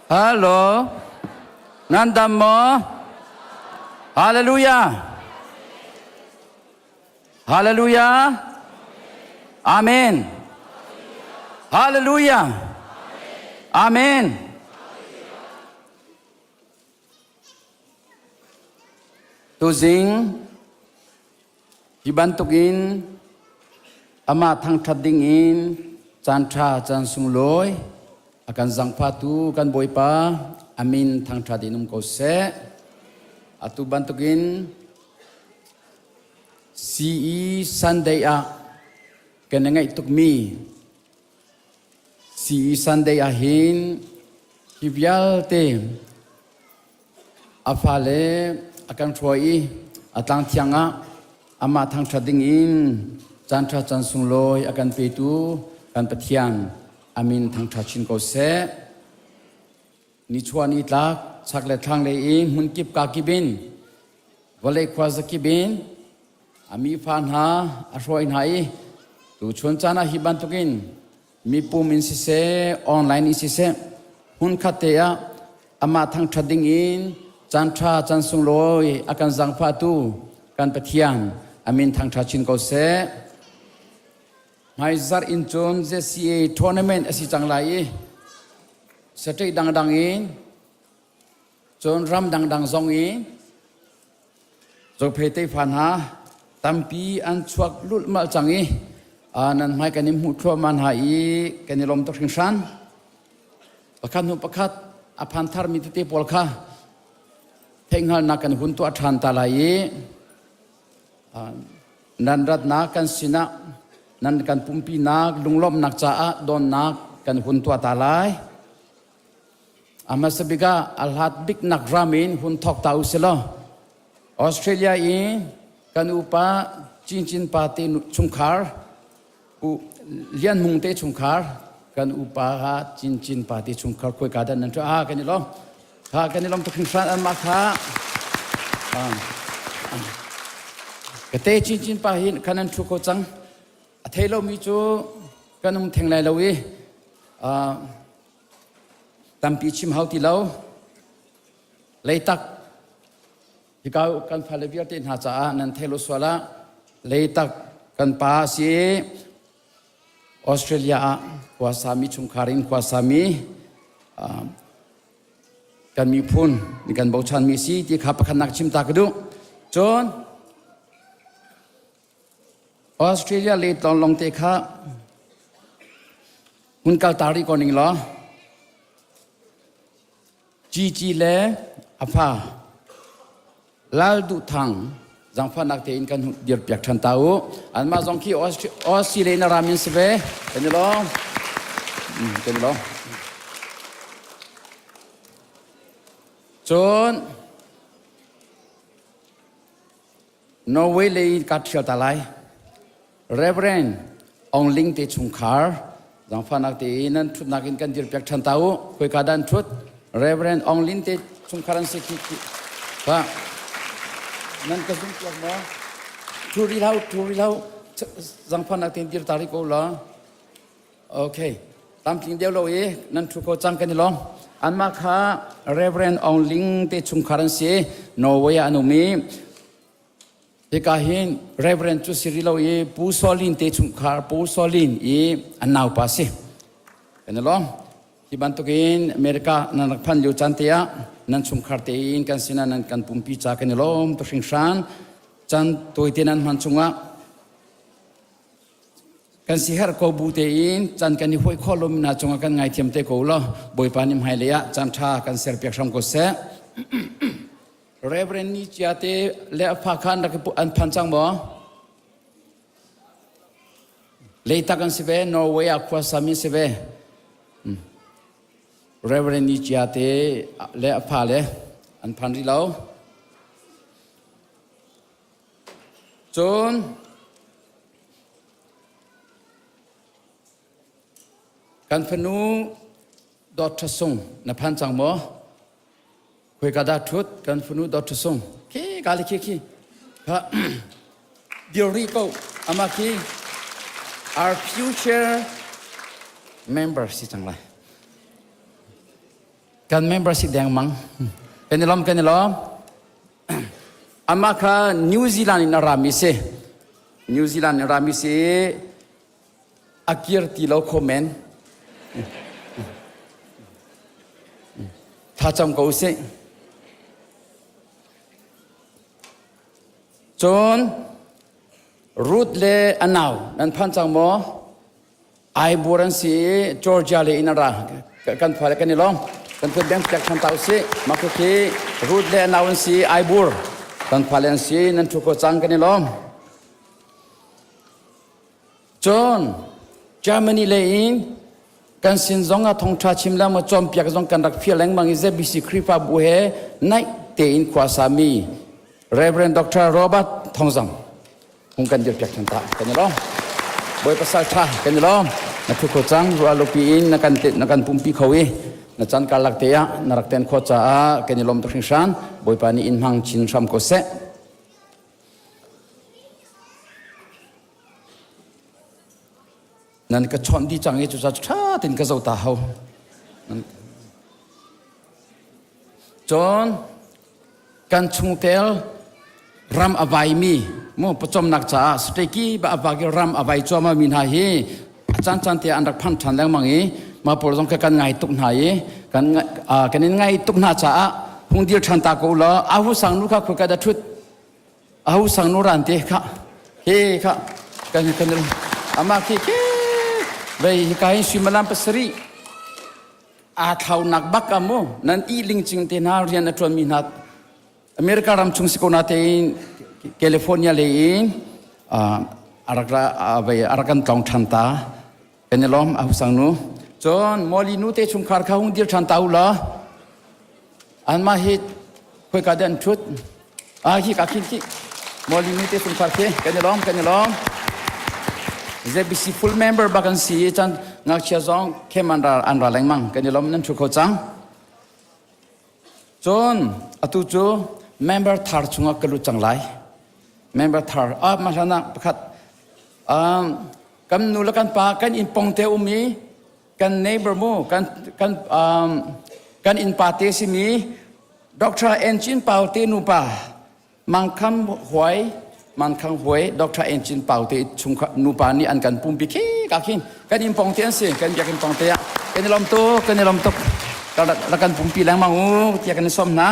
Hello. Nan dam maw? Hallelujah. Hallelujah. Amen. Hallelujah. Amen. Tuzing hi bantukin amah thangṭhat dingin caan ṭha caan sunglawi a kan zangfahtu kan Bawipa amin thangṭhat in um ko seh. Atu bantukin CE Sunday ah Kan i ngaih tukmi CE Sunday ahhin hi vialte a fale a kan hruai i a tlang thiang ah amah thangṭhat ding in caanṭha caan sunglawi a kan petu kan Pathian a min thangṭhat chin ko seh. Nichuah nitlak chak le thlanglei i hmunkip kakip in vawlei khuazakip in a mifa hna a hruai hna i tuchun caan ah hi bantukin mipum in siseh online in siseh hmunkhat te ah amah thangṭhat ding in caan ṭha caan sunglawi a kan zaangfahtu kan Pathian a min thangṭha chin ko seh. Hmaizarh in cun ZCA tournament a si cang lai i state dangdang in cun ram dangdang zong in Zophei tefa hna tampi an chuak lulhmalh cang i nan hmai kan in hmuh thluahmah hna i kan i lawm tuk hringhran. Pakhat hnu pakhat a phan tharmi tete pawl kha theihhngalhnak kan hun tuah ṭhan ta lai i Nan ratnak kan sinah nan kan pumpinak lunglawmhnak caah donnak kan hun tuah ta lai. A hmasa bik ah a hlat biknak ram in hun thawk ta u si law Australia i kan upa Cincin pa te chungkhar U Lian Hmung te chungkhar kan upa ha Cincin pa te chungkhar khuai ka dan nan thu ah kan i lawm ha kan i lawm tuk hringhran an mah kha ka te Cincin pa hin khan an thu ko cang a thei lomi cu kan um theng lai lo i tampi chim hau ti lo leitak Hika kan fale vialte hna caah nan thei lo sual ah leitak kan pa si Australia ah khuasami chungkhar in khuasami kan miphun kan bochanmi si ti kha pakhatnak chim ta ka duh. Cun Australia le tlawnglong te kha hun kal ta rih ko ning law Cici le a fa Lal Duh Thang zaangfahnak tein kan dirpiak ṭhan ta u. Anmah zong khi Australia in a rami an si ve. Kan i lawm. Kan i lawm. Cun Norway lei ka ṭhial ta lai. Reverend Ong Ling te chungkhar zaangfahnak tein nan ṭhutnak in kan dirpiak ṭhan ta u. Khoika dah an ṭhut? Reverend Ong Lin te chungkhar an si khi khi. Ka nan ka zum piak maw? Ṭhu rih hlah u, ṭhu rih hlah u. Zaangfahnak tein dir ta rih ko law. Okay. Tlamtling deuh lo i nan ṭhu ko cang kan i lawm. Anmah kha Reverend Aung Ling te chungkhar an si. Norway ah an um i hika hin Reverend cu si rih lo i Pu Solin te chungkhar Pu Solin i an naupa si. Kan i lawm. Hi bantukin America nan rak phan lio caan te ah nan chungkhar tein kan sinah nan kan pumpi ca kan i lawm tu hringhran. Caan tawite nan hman chungah Kan siherh ko bu tein caan kan i huai khawh lomi hna cungah kan ngaithiam te ko law Bawipa nih hmailei ah caan ṭha kan serpiak hram ko seh. Reverend Ni Chia te le a fa kha an rak an phan cang maw? Leitak an si ve, Norway ah khua sami si ve. Reverend Ni Chia te le a fa le an phan rih lo. Cun kan fanu Dawt Ṭha Sung na phan cang maw? Khoika dah ṭhut kan fanu Dawt Ṭha Sung? Khi ka le khi khi. Kha dir rih ko. Amah khi our future member si cang lai. Kan member si dengmang. Kan i lawm kan i lawm. Amah kha New Zealand in a rami si. New Zealand in a rami si. A kir ti lo kho men. Thlacam ko usih. Cun Ruth le a nau nan phan cang maw? Aibur an si i Georgia le in an ra. Kan fale kan i lawm. Kan phun beng piak than ta usih. Mah khi Ruth le a nau an si Aibur. Kan fale an si nan thu ko cang kan i lawm. Cun Germany lei in kan sin zong ah thawngṭha chim le maw cawnpiak zong kan rak fial lengmang i ZBC Khrihfabu he naih tein khua sami Reverend Dr. Robert Thongzang hung kan dirpiak ṭhan ta kan i lawm. Bawi pasal ṭha kan i lawm. Na thu kho cang ruahlopi in na kan na kan pumpi kho i na chan karlak te ah na rak ten khawh caah kan i lawm tuk hringhran. Bawipa nih in hmang chin hram ko seh. Nan ka chawnh dih cang i cucaah ṭha tein ka zoh ta hau. Cun kan chungtel ram a vaimi mu pawcawmnak caah state ba a vak i ram a vai cuahmah mi hna hi a caan caan te an rak phan ṭhan lengmang i mah pawl zong kha kan ngai tuk hna i kan kan in ngai tuk hna caah hung dir ṭhan ta ko law ahu sang nu kha khoi ka da ṭhut ahu sang nu ran te kha he kha kan kan ama khi khi vei hi ka hin suimilam pasarih aa thlaunak bak a mu nan i lingcing te hna rian a ṭuanmi hna America ram chung si ko na tein California lei in a rak ra vei a rak kan tlawng ṭhan ta kan i lawm ahu sang nu cun Molly nu te chungkhar kha hung dir ṭhan ta u law Anmah hi khoika dah an ṭhut? Ah, hi ka khin khi. Mawli nu te chungkhar khi kan i lawm, kan i lawm. ZBC full member bak an si i chan ngakchia zong khem an ra an ra lengmang kan i lawm nan ṭhu kho cang. Cun atu cu member thar chungah ka lut cang lai. Member thar ah mah hlan ah pakhat um, kan nu le kan pa kan inn pong te um i kan neighbor mu kan kan um, kan innpa te simi Dr. Enchin Pau te nupa Mangkham Huai Mangkhang Huai Dr. Enchin Pau te chung nupa nih an kan pumpi khi ka khin kan in pong te an si kan biakinn pong te ah kan i lawm tuk kan i lawm tuk rak kan pumpi lengmang u tiah kan i sawm hna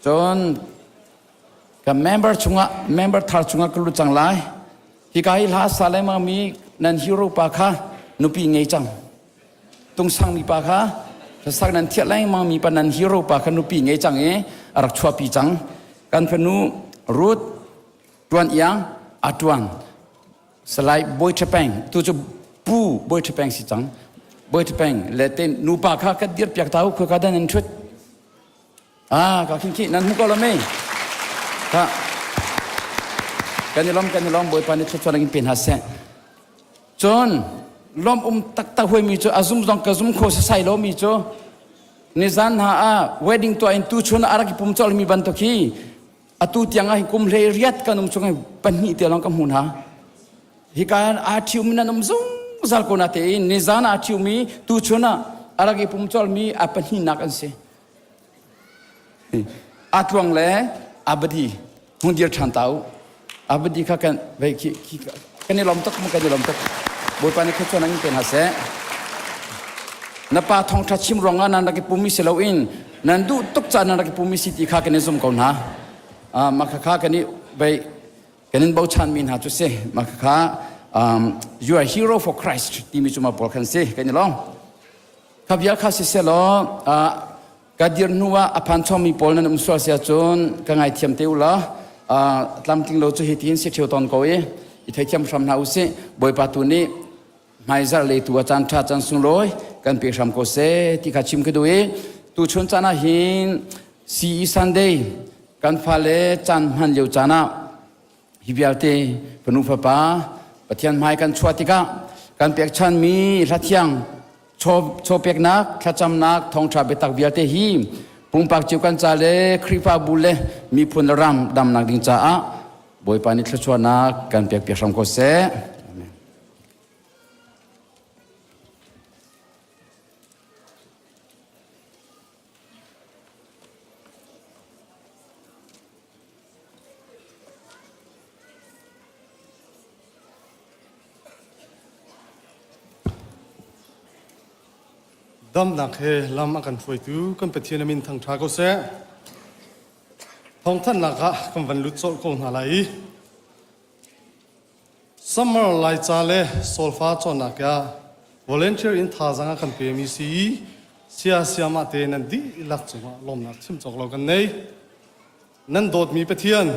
cun Ka member chungah member thar chungah ka lut cang lai. Hika hi hla sa lengmang mi nan hero pa kha nupi ngei cang. Tungsang mi pa kha hlasak nan thiah lengmang mi pa nan hero pa kha nupi ngei cang i a rak chuahpi cang. Kan fanu Ruth tuan iang a tuan. Salai Bawi Ṭha Peng tu cu Pu Bawi Ṭha Peng si cang. Bawi Ṭha Peng le te nupa kha ka dir piak ta u khua ka dan an ṭhut. Ah, ka khin khi nan hmu ko lo mei. Ka kan i lom kan i lom Bawipa nih thluachuah in pe hna seh. Cun lom um taktak huaimi cu a zum zong ka zum kho sasai lo mi cu nizan hna ah wedding tuah in tu chun ah a rak i pum colh mi bantuk hi atu tiang ah hin kum hlei riat kan um chung pahnih te lawng ka hmu hna. Hika aa ṭhiumi nan um zungzal ko na tein nizan aa ṭhiumi tu chun ah a rak i pum colh mi a pahnihnak an si. Atluang le abadi hung dir ṭhan ta u. Abadi kha kan vei khi khi kan i lawm tuk kan i lawm tuk. Bawipa nih khuachuan in pe hna seh. Na pa thawngṭha chim ruangah nan rak i pummi si loin nan duh tuk caah nan rak i pummi si ti kha kan i zum ko hna. Mah kha kan i vei kan in bochanmi hna cu si. Mah kha you are hero for Christ timi cu mah pawl khan si kan i lawm. Kha vial kha siselaw ka dir hnu ah a phan chommi pawl nan um sual si ahcun ka ngaithiam te u law tlamtling lo cu hi tiin si ṭheo tawn ko i i theithiam hram hna usih. Bawipa tu nih hmaizarh le tu a caan ṭha caan sunglawi kan pe hram ko seh ti kha chim ka duh i tuchun caan ah hin CE Sunday kan fale caan hman lio caan ah Hi vialte fanu fapa Pathian hmai kan chuah tikah kan pekchanmi hla thiang chaw peknak thlacamnak thawngṭha biatak vialte hi pumpak cio kan ca le Khrihfabu le miphun le ram damnak ding caah Bawipa nih thluachuahnak kan pekpiak hram ko seh. Amen. Damnak he lam a kan hruaitu kan Pathian a min thangṭha ko seh. Thawngthanhnak ah kan van lut colh ko hna lai i Summer Laica le solfa cawnnak ah volunteer in thazaang a kan pemi si i sia siamah te nan dihlak cungah lawmnak chim cawk lo kan nei. Nan dawtmi Pathian,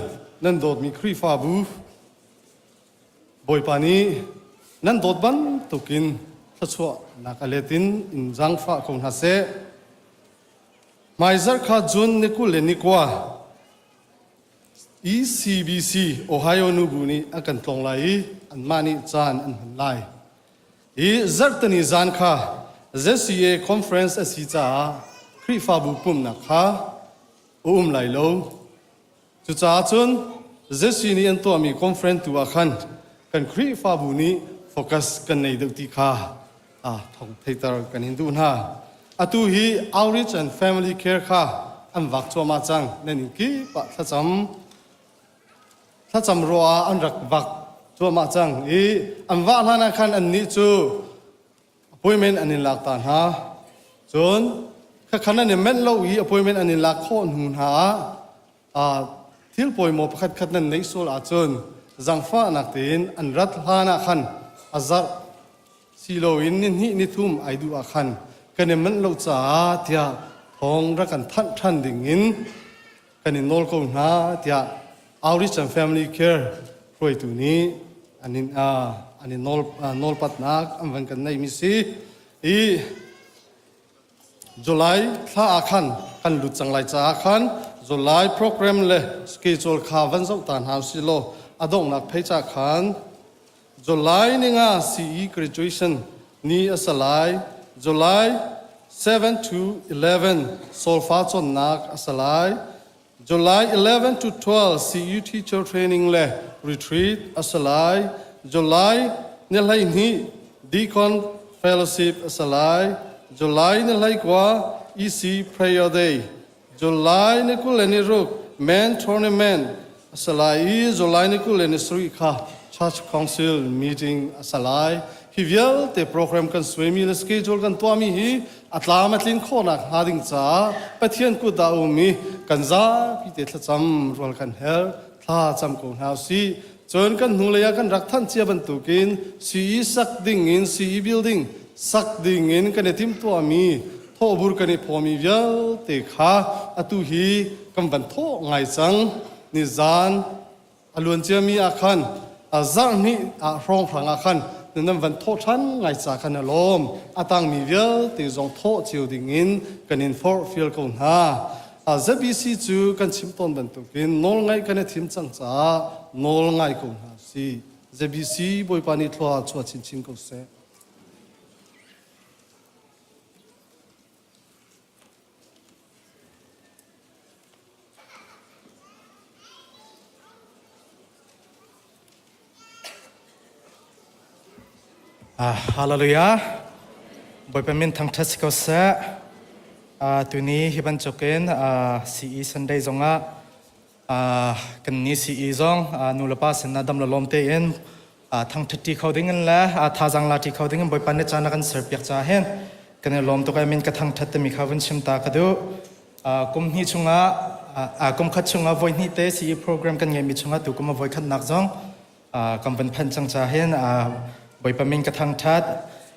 nan dawtmi Khrihfabu, Bawipa nih. Nan dawt bantukin thluachuahnak a let in in zaangfah ko hna seh. Hmaizarh kha June ni 20 le ni kua ECBC Ohio nubu nih a kan tlawng lai i anmah nih caan an hman lai. Hi zarhteni zan kha ZCA conference a si caah Khrihfabu pumhnak kha a um lai lo. Cucaah cun ZC nih an tuahmi conference tu ah khan kan Khrihfabu nih focus kan nei deuh ti kha thong theiter kan in duh hna. Atu hi outreach and family care kha an vak cuahmah cang. Nan inn kip ah thlacam thlacam ruah ah an rak vak cuahmah cang i an vah hlan ah khan annih cu appointment an in lak ta hna. Cun khakhan an i menh lo i appointment an in lak khawh hnu hna ah thil pawimaw pakhat khat nan neih sual ahcun zangfahnak tein an rat hlan ah khan a zarh si loin ni hnih ni thum ai duh ah khan kan i manh lo caah tiah thawng rak kan thanh ṭhan ding in kan in nawl ko hna tiah Outreach and Family Care hruaitu nih an in an in nawl nawlpatnak an van kan neihmi si i July thla ah khan kan lut cang lai caah khan July program le schedule kha van zoh ta hna usih law a donghnak phei ca khan July ninga CE graduation ni a si lai July 7 to 11 solfa cawnnak a si lai July 11 to 12 CU teacher training le retreat a si lai. July ni 12 Deacon Fellowship a si lai. July ni 19 EC Prayer Day. July ni 26 Men Tournament a si lai i July ni 27 kha Church Council meeting a si lai. Hi vialte program kan suaimi le schedule kan tuahmi hi a tlam a tlin khawhnak hnga ding caah Pathian kut ah a um i kan zapi te thlacam rual kan herh thla cam ko hna usih cun kan hnulei ah kan rak thanh cia bantukin CE sak ding in CE building sak ding in kan i timhtuahmi thawhbur kan i phawmi vialte kha atu hi kan van thawh ngai cang nizan A luan ciami ah khan zarh hnih ah hrawnghrang ah khan nan van thawh ṭhan ngai ca khan a lawm. A tangmi vialte zong thawh cio dingin kan in forhfial ko hna. ZBC cu kan chim tawn bantukin nawlngaih kan i thim cang caah nawl ngai ko hna si. ZBC Bawipa nih thlua chuah chinchin ko seh. Hallelujah. Bawipa min thangṭhat si ko seh. Tuni hi bantukin CE Sunday zongah kan ni CE zong nu le pa sinah dam le lawm tein thangṭhat kho ding in le thazaang la ṭi kho ding in Bawipa nih caan a kan serpiak caah hin kan i lawm tuk ai min ka thangṭhat timi kha vun chim ta ka duh. Kum hnih chungah kum khat chungah voi hnih te CE program kan ngeihmi chungah tu kum a voi khatnak zong kan van phanh cang caah hin Bawipa min ka thangṭhat.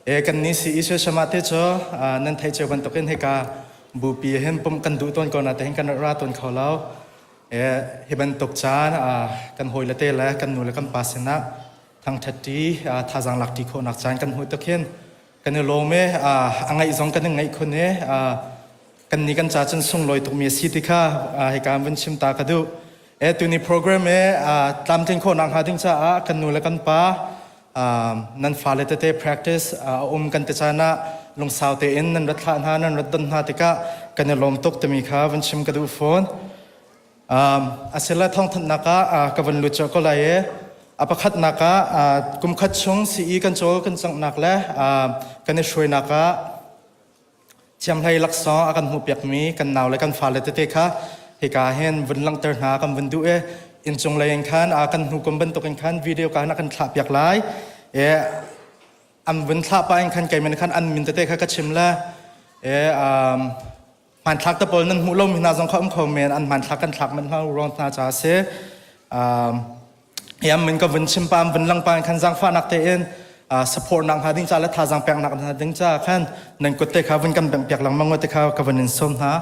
E kan ni CE Sesama te cu nan theih cio bantukin hika bupi hin pumh kan duh tawn ko na te hin kan ra tawn kho lo. Hi bantuk caan kan hawile te le kan nu le kan pa sinah thangṭhatṭi thazaang lakṭi khawhnak caan kan hmuh tuk hin kan i lawm i a ngaih zong kan i ngaih khun i kan ni kan ca cun sunglawi tukmi a si ti kha hika vun chim ta ka duh. E tuni program e tlamtlin khawhnak hnga ding caah kan nu le kan pa nan fale tete practice a um kan ti caan ah lungsau tein nan rat thlah hna nan rat don hna tikah kan i lawm tuk timi kha vun chim ka duh fawn. Asila thawngthanhnak ah ka vun lut colh ko lai i a pakhatnak ah kumkhat chung CE kan cawl kan canghnak le kan i hruainak ah thiamhlei laksawng a kan hmuhpiakmi kan nau le kan fale tete kha hika hin vun langhter hna kan vun duh i inncung lei in khan kan hnu kum bantukin khan video ka hin a kan thlahpiak lai i an vun thlah pah in khan keiman khan an min tete kha ka chim le i hmanthlak te pawl nan hmuh lomi hna zong kha um kho men an hmanthlak kan thlak manh hna ruang hna ca a si Iam min ka vun chim pam vun lang pa khan zangfahnak tein support nak hnga ding ca le thazaang pek nak hna ding ca khan nan kut te kha vun kan bengh piak lengmang te kha ka vun in sawm hna.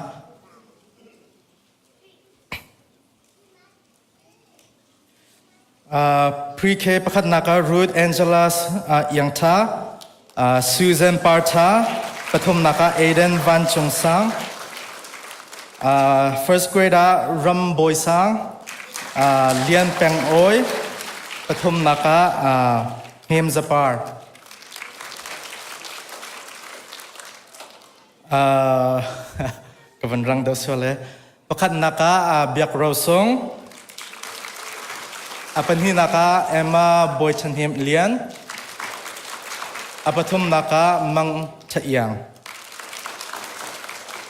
Pre-K pakhatnak ah Ruth Angela Iangtha, Susan Partha, pathumnak ah Aiden Van Cung Sang, first grade ah Ram Bawi Sang, Lian Peng Awi, pathumnak ah Hnem Zapar. Ka van rang deuh sual e. Pakhatnak ah Biak Ro Sung, a pahnihnak ah Emma Bawi Chan Hnem Lian, a pathumnak ah Mang Tha Iang.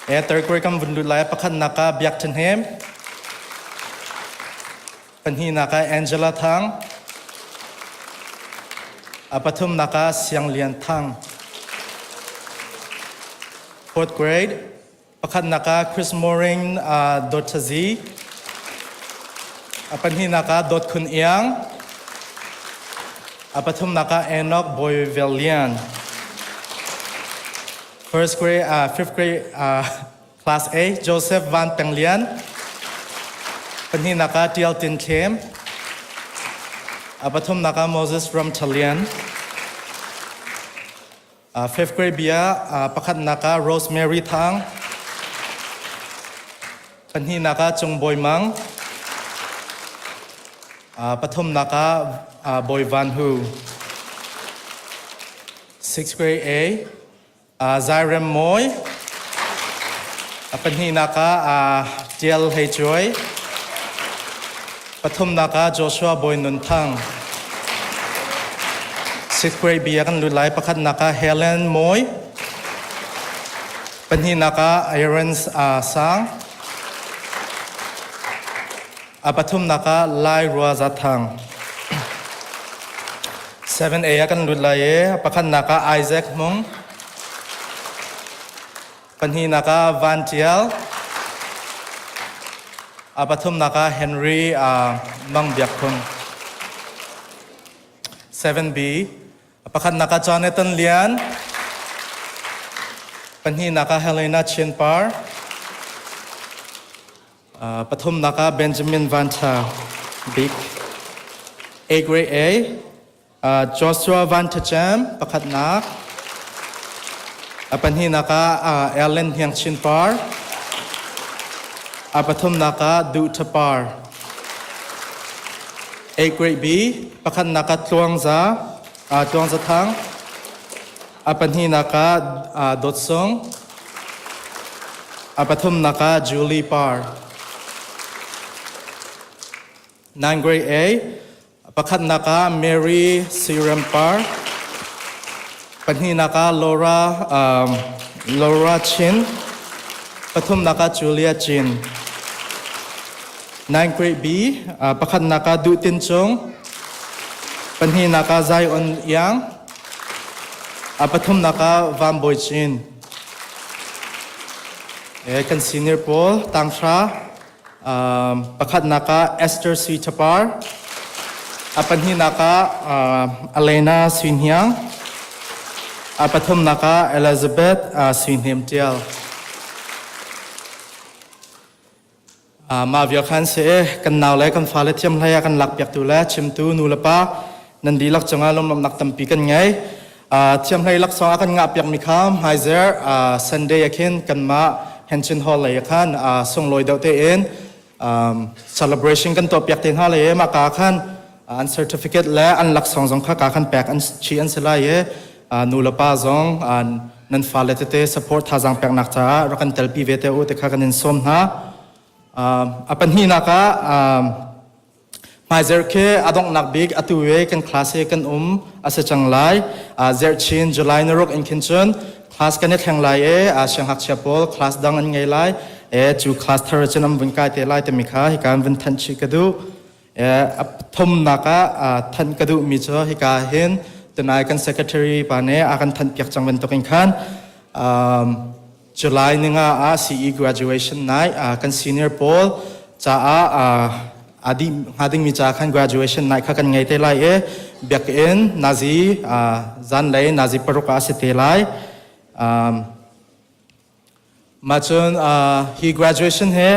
E third grade kan vun lut lai pakhatnak ah Biak Chan Hnem, pahnihnak ah Angela Thang, a pathumnak ah Siang Lian Thang. Fourth grade Pakhatnak ah Chris Mooring Dawt Thazi. A pahnihnak ah Dawt Khun Iang. A pathumnak ah Enoch Boy Vel Lian. First grade, fifth grade, class A, Joseph Van Peng Lian. Pahnihnak ah Tial Tin Thlem. A pathumnak ah Moses Ram Tha Lian. Fifth grade bia pakhatnak ah Rosemary Thang, pahnihnak ah Cung Bawi Mang, pathumnak ah Bawi Van Hu. Sixth grade A, Zai Rem Mawi, pahnihnak ah Tial Hlei Cuai, Pathumnak ah Joshua Bawi Nun Thang. Sixth grade B ah kan lut lai. Pakhatnak ah Helen Mawi. Pahnihnak ah Aaron Sang. A pathumnak ah Lai Rua Za Thang. 7A ah kan lut lai i pakhatnak ah Isaac Hmung. Pahnihnak ah Van Tial. A pathumnak ah Henry Mang Biak Phung. 7B. A pakhatnak ah Jonathan Lian. Pahnihnak ah Helena Chin Par. Pathumnak ah Benjamin Van Tha Bik. A grade A. Joshua Van Thacham pakhatnak. A pahnihnak ah Ellen Hniang Chin Par. A pathumnak ah Duh Tha Par. A grade B pakhatnak ah Tluang Za Tluang Za Thang. A pahnihnak ah Dawt Sung. A pathumnak ah Julie Par. 9 grade A Pakhatnak ah Mary Sirampar, pahnihnak ah Laura Laura Chin, pathumnak ah Julia Chin. 9 grade B, pakhatnak ah Duh Tin Cung, pahnihnak ah Zion Yang, pathumnak ah Van Bawi Chin. Kan senior pawl tanghra Pakhatnak ah Esther Sui Chapar, a pahnihnak ah Elena Sui Hniang, a pathumnak ah Elizabeth Sui Hnem Tial. Mah vial khan si kan nau le kan fale thiam hlei ah kan lak piaktu le chimtu nu le pa nan dihlak cungah lawmhnak tampi kan ngei. Thiamhlei laksawng a kan ngah piakmi kha hmaizer Sunday ah khin kanmah Hanshin Hall lei ah khan sunglawi deuh tein celebration kan tuah piak te hna lai i mah ka khan an certificate le an laksawng zong kha ka khan pek an chi an si lai i nu le pa zong nan fale tete support thazaang peknak caah rak kan telpi ve te u te kha kan in sawm hna. A pahnihnak ah Hmaizarh khi a donghnak bik atu i kan class hi kan um a si cang lai. Zarhchin July ni ruk in khin cun class kan i thleng lai i siangngakchia pawl class dang an ngei lai. E cu class thar cun an vun kai te lai timi kha hika in vun thanh chih ka duh. A thumnak ah thanh ka duhmi cu hika hin tunai kan secretary pa nih a kan thanh piak cang bantukin khan July ninga ah CE graduation night kan senior pawl caah a dih hnga dingmi ca khan graduation night kha kan ngei te lai i biakinn nazi zanlei nazi paruk ah a si te lai. Mah cun hi graduation he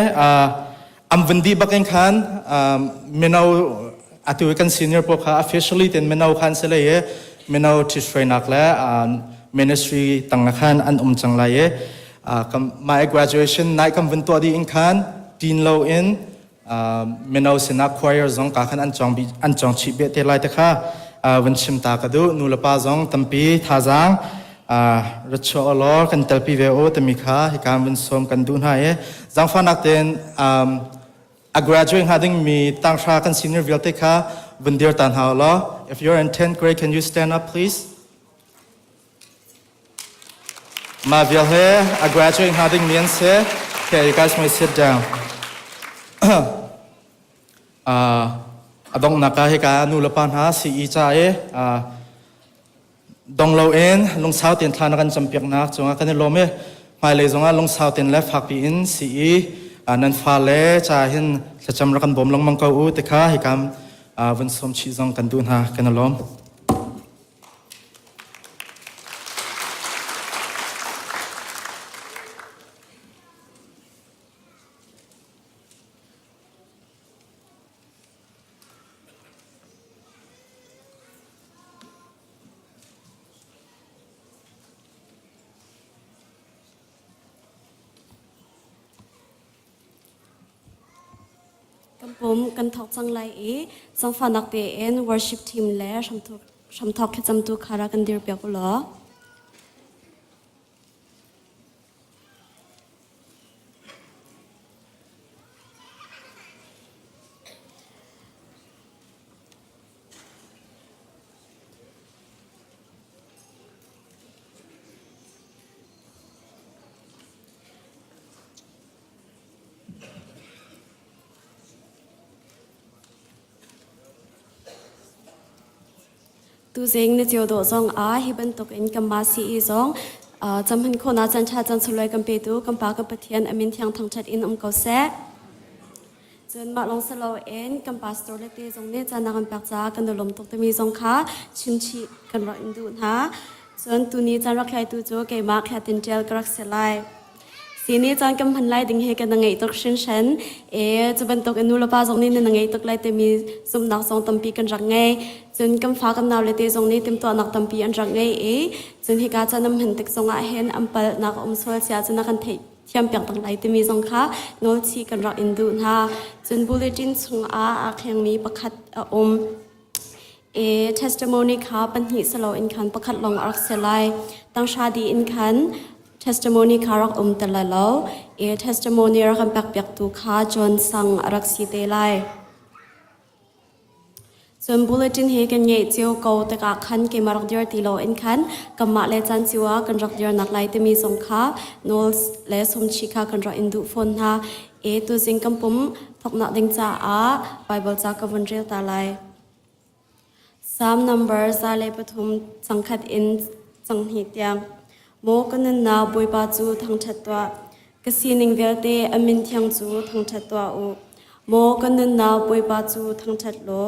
an vun dih bak in khan mino Atu kan senior pawl kha officially ten mino khan se le i mino ṭhithruainak le ministry tang khan an um cang lai i my graduation night kan vun tuah dih in khan ṭin lo in mino sinah choir zong ka khan an cawng an cawng chih beh te lai te kha vun chim ta ka duh. Nu le pa zong tampi thazaang ra chuah law kan telpi ve u timi kha hika vun sawm kan duh hna i zaangfahnak tein a graduate hnga dingmi tanghra kan senior vialte kha vun dir ta hna law. If you're in 10th grade, can you stand up, please? Ma vial he a graduate hnga dingmi an si. Okay, you guys may sit down. A donghnak ah hika nu le pa hna CE ca i dong loin lungsau tein thla na kan campiaknak cungah kan i lawm i hmailei zongah lungsau tein le fakpi in CE nan fale ca hin thlacam rak kan bawm lengmang ko u ti kha hikam vun sawm chih zong kan duh hna. Kan i lawm. Kan pum kan thawk cang lai i zangfahnak tein worship team le hramthawk thlacamtu kha ra kan dir piak u law. Tuzing na cio dawh zong ah hi bantuk in kan ma CE zong camhan khawhnak caan ṭha caan sunglawi kan petu kan Pa kan Pathian a min thiang thangṭhat in um ko seh. Cun mah lawng si loin kan pastor le te zong nih caan kan pek caah kan i lawm tuk timi zong kha chimchih kan rak in duh hna. Cun tuni caan rak thlaitu cu keimah Khatin Ṭial ka rak si lai. Sini caan kan hman lai ding hi kan ngeih tuk hringhran. E cu bantuk in nu le pa zong nih nan ngeih tuk lai timi zumhnak zong tampi kan rak ngei. Cun kan fa kan nau le te zong nih timhtuahnak tampi an rak ngei i cun hika caan an hman tik zong ah hin an palhnak a um sual sia cun a kan theih thiam piak tak lai timi zong kha nawlchih kan rak in duh hna. Cun bulletin chungah aa khengmi pakhat a um. E testimony kha pahnih silo in khan pakhat lawng a rak si lai. Tanghra di in khan testimony kha rak um te lai lo. E testimony rak kan pek piaktu kha John Sang a rak si te lai. Cun bulletin hi kan ngeih cio ko tikah khan keimah rak dir ti loin khan kanmah le caan cio ah kan rak dirnak lai timi zong kha nawl le sawmchih kha kan rak in duh fawn hna. E tuzing kan pum thawknak ding caah Bible ca ka vun rel ta lai. Psalm number 103 cangkhat in canghnih tiang. Maw ka nunnak Bawipa cu thangṭhat tuah. Ka sining vialte a min thiang cu thangṭhat tuah u. Maw ka nunnak Bawipa cu thangṭhat law,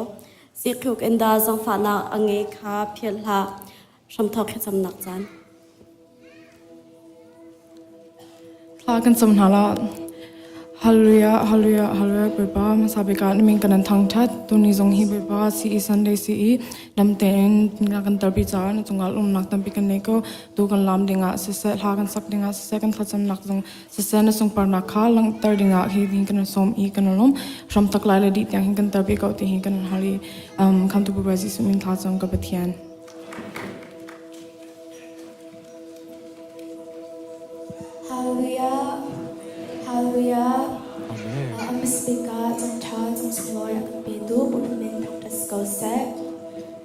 sikhluk in dah zaangfahnak a ngei kha philh hlah. Hramthawk thlacamnak caan. Thla kan cam hna la. Hallelujah, hallelujah, hallelujah. Bawipa hmasa bik ah na min kan thangṭhat. Tuni zong hi Bawipa CE Sunday CE dam tein kan tarpi caah na cungah lawmnak tampi kan nei ko. Tu kan lam dingah siseh, hla kan sak dingah siseh, kan thlacamnak zong siseh, na sungparnak kha langhter dingah hi hin kan sawm i kan lawm. Hram tak lai le dih tiang hin kan tarpi ko ti hi kan hal i khamtu Bawipa Jesuh min thla cam ka Pathian. Hallelujah. Hallelujah. Amasbika cangṭha cangchunglawi a kan petu Bawipa min thangṭhat si ko seh.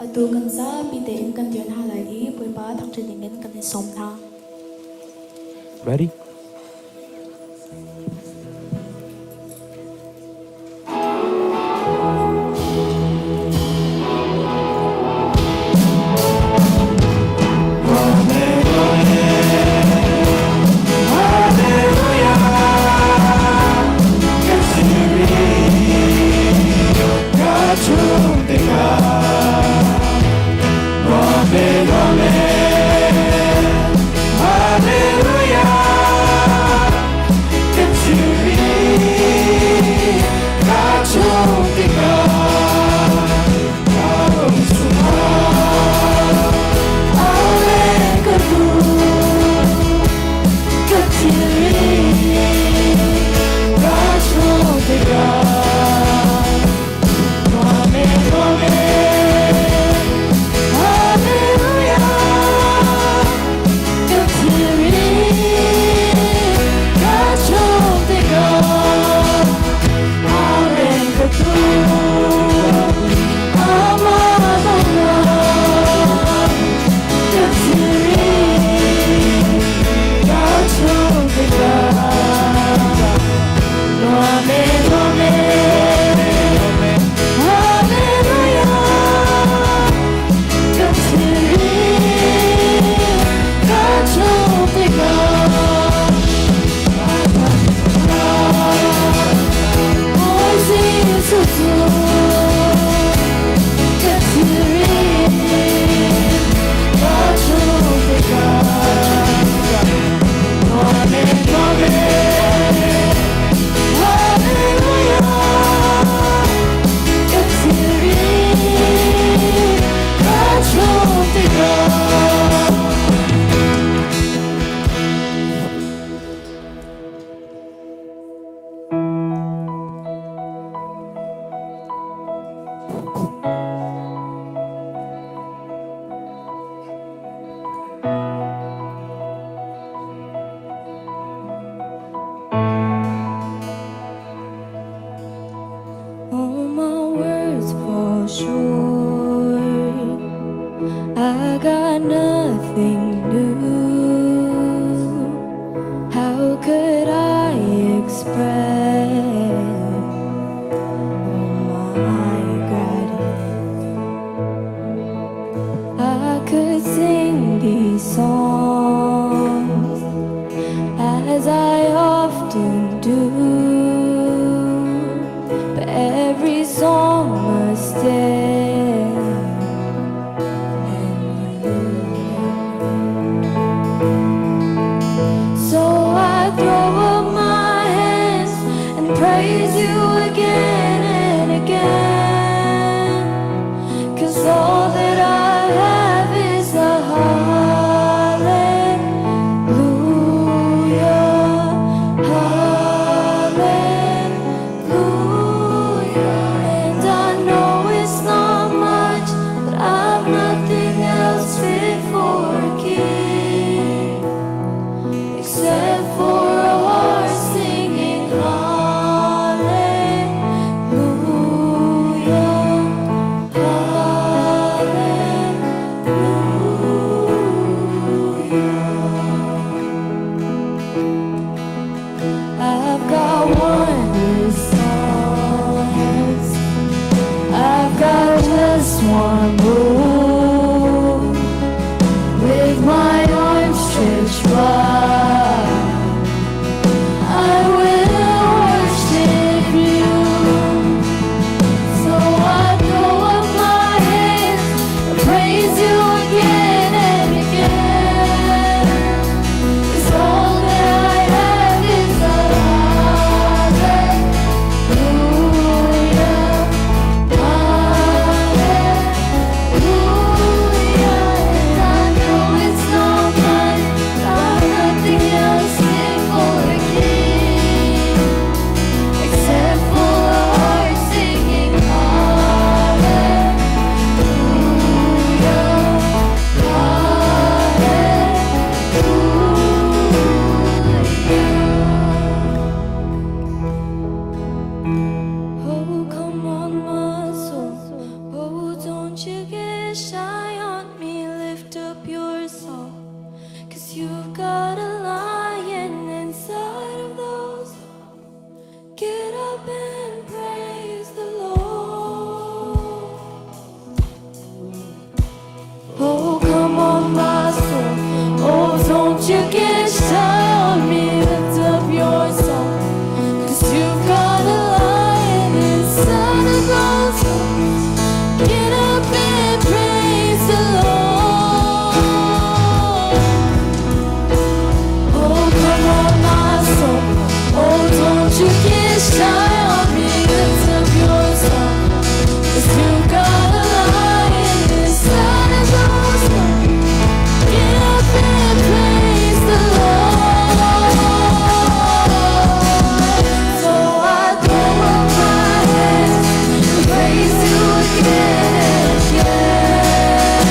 Atu kan zapi tein kan dir hna lai i Bawipa thangṭhat dingin kan in sawm hna. Ready? didn't do. But every song must end, and you. So I throw up my hands and praise you again and again. 'Cause all that I have is a hallelujah, hallelujah. And I know it's not much, but I've nothing else fit for a king except for a heart singing hallelujah, hallelujah. I've got one response. I've got just one move with my arms stretched wide. I will worship you. So I throw up my hands and praise you again and again. 'Cause all that I have is a hallelujah, hallelujah. And I know it's not much, I've nothing else fit for a king except for a heart singing hallelujah, hallelujah. Oh, come on, my soul. Oh, don't you get shy on me. Lift up your song. 'Cause you've got a lion inside of those. Get up and praise the Lord. Oh, come on, my soul. Oh, don't you get shy on me. Lift up your song. 'Cause you've got a lion inside of those bones. Get up and praise the Lord. Oh, come on, my soul. Oh, don't you get shy on me. Lift up your song. 'Cause you've got a lion inside of those bones. Get up and praise the Lord. So I throw up my hands and praise you again and again.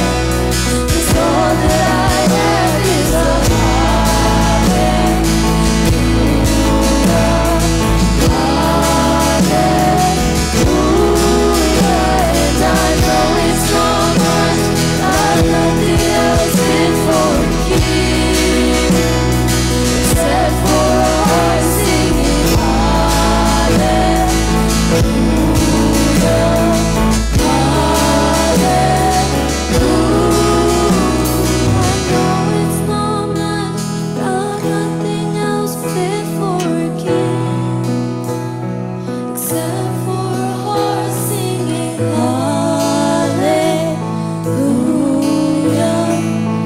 'Cause all that I have is a hallelujah. And I know it's not much, I've nothing else fit for a king except for a heart singing hallelujah, hallelujah. I know it's not much, but I've nothing else fit for a king except for a heart singing hallelujah,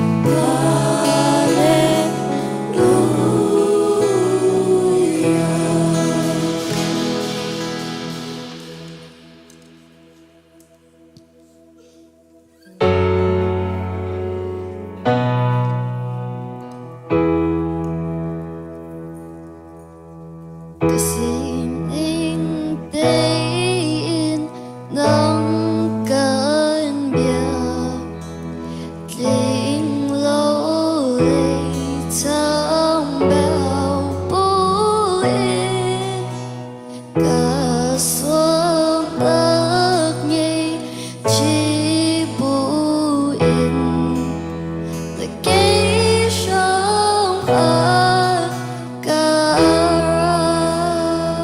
hallelujah. Ka sining tein nang kan bia tling lo lei chang bel buin ka suang bak ngei chi buin the gay shong a ka ra.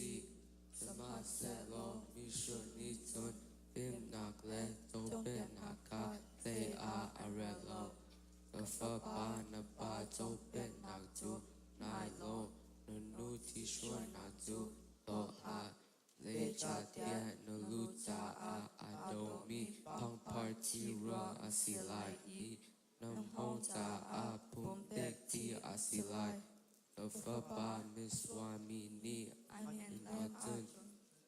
si. Sihmanhsehlaw mihrut nih cun fimnak le cawnpiaknak kha zei ah a rel lo. Ka fapa, na pa cawnpiaknak cu ngai law na nu ṭhihruainak cu hlaw hlah. Zeicahtiah na lu caah aa dawhmi pangpar ci ruang a si lai i na hngawng caah pumpek ci a si lai. Ka fapa misual mi nih an in ahcun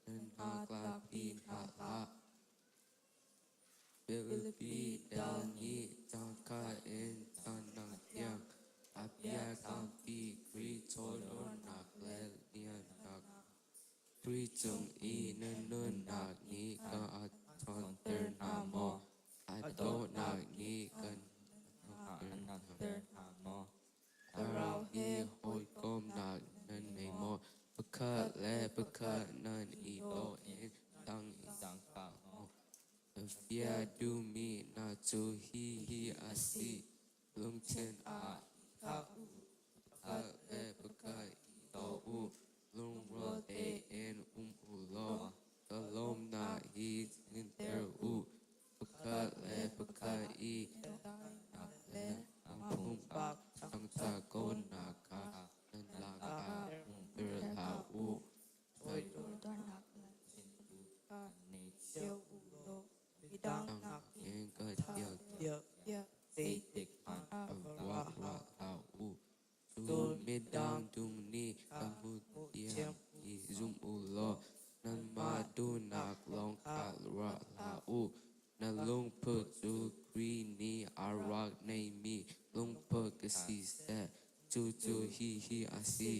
nan hna tlakpi hna hlah. Filipi dal nih cangka in cannak tiang a bia tampi Khrih chawdawrnak le liannak Khrih cung i na nunnak nih ka a ṭhawnter hna maw? A dawtnak nih kan ṭhawnter hna maw? Thlarau he hawikomhnak nan ngei maw? Pakhat le pakhat nan i daw in tang i dang hlah maw? Na bia duhmi hna cu hihi a si: lungthin ah i hlah u, pakhat le pakhat i daw u, lungrual tein um u law ka lawmnak hi tlinter u. Pakhat le pakhat i daihnak le pumpak thangṭhat konak kha nan lakah umter hlah u. Toidornak le nei cio u law midang nakin ka tial zeitik hmanh ah ruah hlah u. Cun midang tung nih ka hmuh tiang i zum u law nanmah duhnak lawng kha ruah hlah u. Na lungput cu Khrih nih a rak neihmi lungput ka si seh, cucu hihi a si.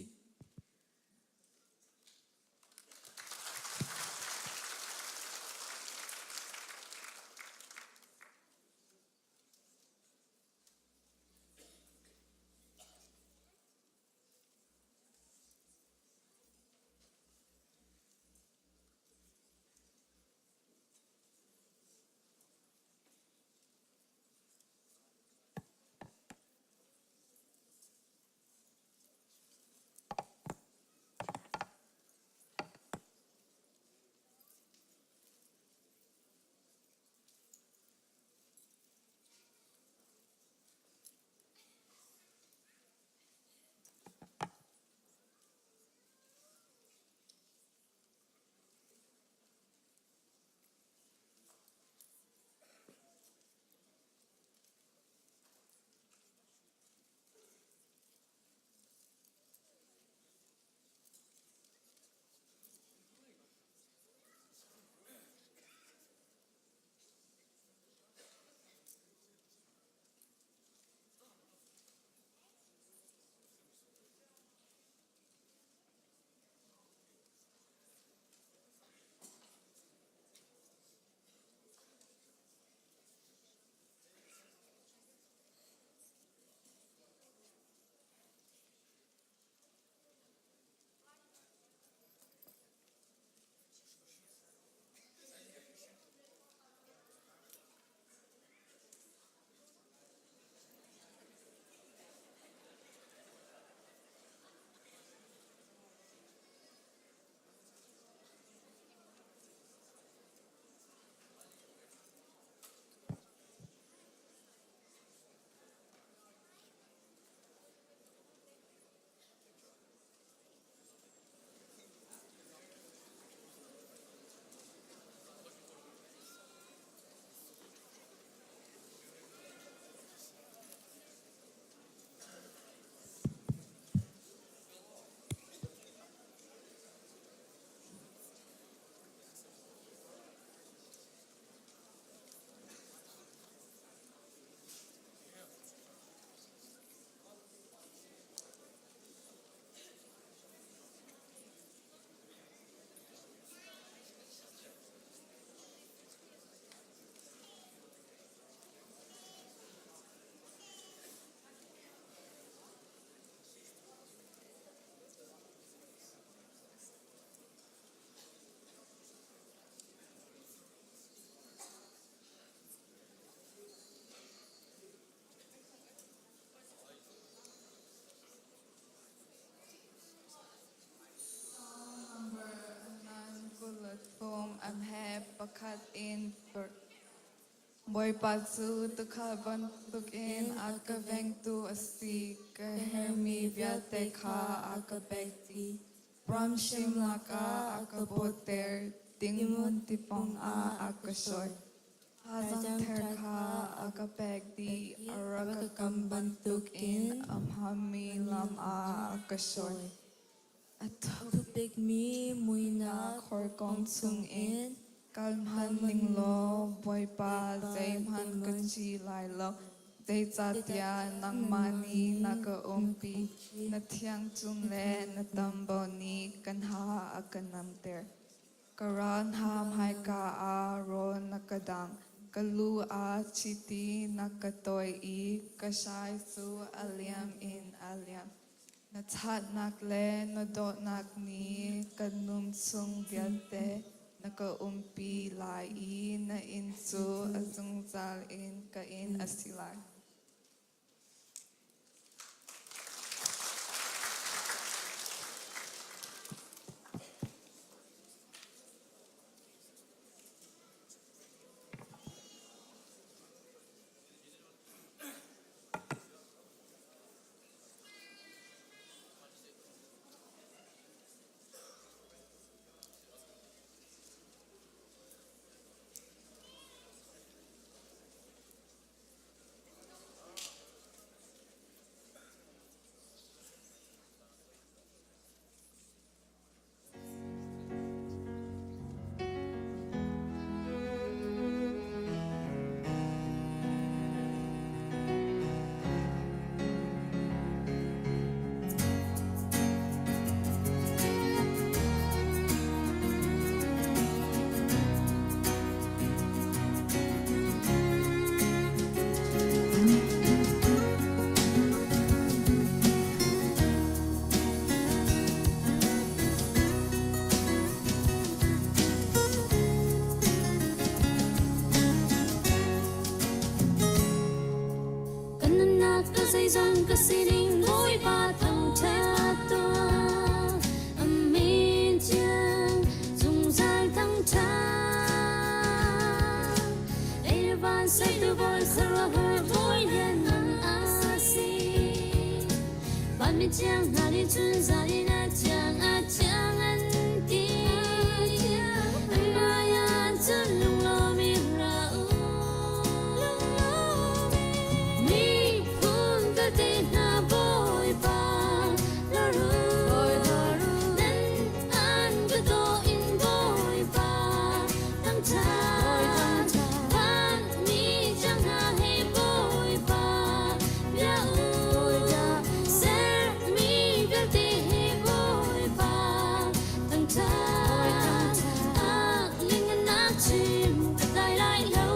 khat in Bawipa cu tuukhal bantukin a ka vengtu a si. Ka herhmi vialte kha a ka pek dih. Ramhrim lakah a ka bawhter, dingmun tipawng ah a ka hruai. Thazaang thar kha a ka pek dih, a rak ka kam bantukin a hmaanmi lam ah a ka hruai. A thuk bikmi muihnak horkong chungin kal hmanh ning law Bawipa zeihmanh ka ci lai lo. Zeicahtiah nangmah nih na ka umpi, na thiangcung le na tambo nih kan ha a ka namter. Ka ral hna hmaika ah rawl na ka dangh, ka lu ah chiti na ka toih i ka hrai cu a liam in a liam. Na ṭhatnak le na dawtnak nih ka nun chung vialte na ka umpi lai i na inn cu a zungzal in ka inn a si lai. Kan nunnak ka zeizong ka sining Bawipa thangṭhat tuah. Amen tiang zungzal thangṭhat. Lei le van sertu Bawi khuaruahhar Bawi lianngan a si. Vanmi thiang hna nih cun zan in a thiang a thiang an ti. An hmaiah cun lunglawm in ra u. Miphun vialte hna Bawipa hlorh u. Nan an ka daw in Bawipa thangṭhat. Vanmi thiang hna he Bawipa bia u. Sermi vialte he Bawipa thangṭhat. A lingannak chim ka dai lai lo.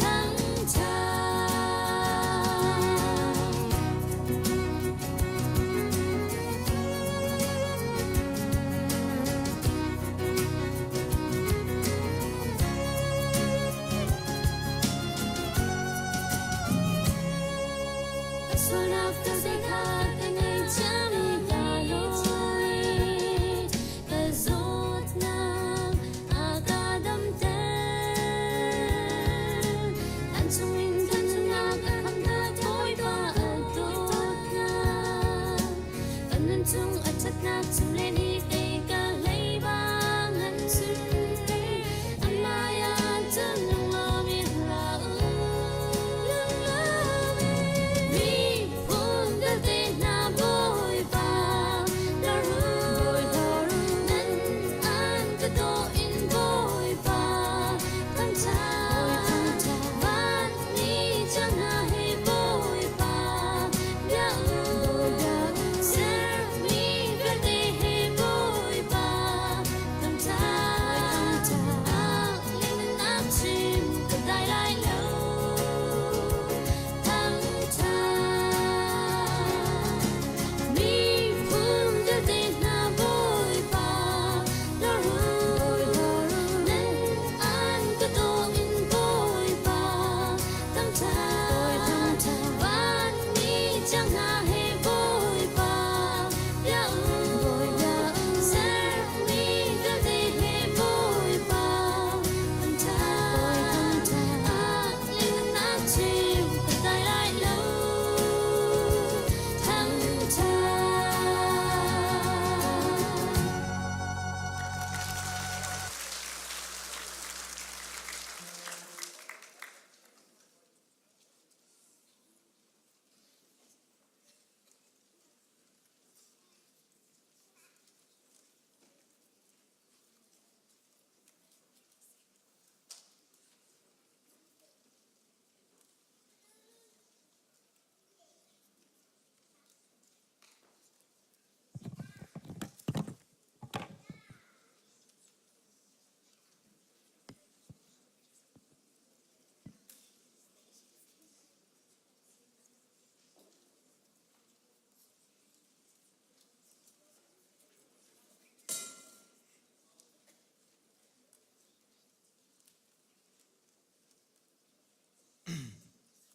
Thangṭhat. Ka sualnak ka zeikha ka ngaihthiam ka lawi. Ka zawtnak a ka damter. An chungin kan nunnak a khamnak Bawipa a dawtnak. Kan nun chung a ṭhatnak chim len hi kei ka hlei bang an chim. Amah ah cun lunglawm in ra u. Miphun vialte hna Bawipa hlorh u. Nan an ka daw in Bawipa thangṭhat. Vanmi thiang hna he Bawipa bia u. Sermi vialte he Bawipa.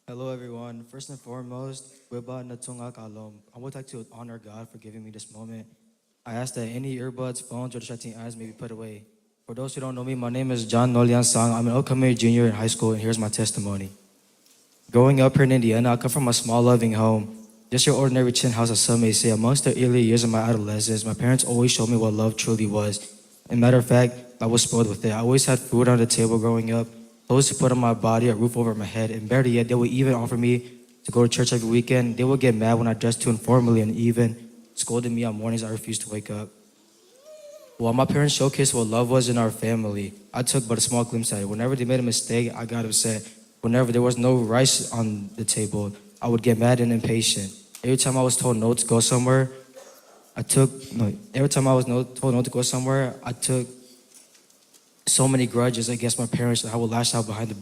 Hello, everyone. First and foremost, Weba Natunga Kalom. I would like to honor God for giving me this moment. I ask that any earbuds, phones, or distracting eyes may be put away. For those who don't know me, my name is John Nolian Sang. I'm an upcoming junior in high school, and here's my testimony. Growing up here in Indiana, I come from a small, loving home. Just your ordinary tin house, as some may say. Amongst the early years of my adolescence, my parents always showed me what love truly was. As a matter of fact, I was spoiled with it. I always had food on the table growing up, clothes to put on my body, a roof over my head, and better yet, they would even offer me to go to church every weekend. They would get mad when I dressed too informally and even scolded me on mornings I refused to wake up. While my parents showcased what love was in our family, I took but a small glimpse at it. Whenever they made a mistake, I got upset. Whenever there was no rice on the table, I would get mad and impatient. Every time I was told no to go somewhere, I took no. Every time I was no, told no to go somewhere, I took so many grudges against my parents that I would lash out behind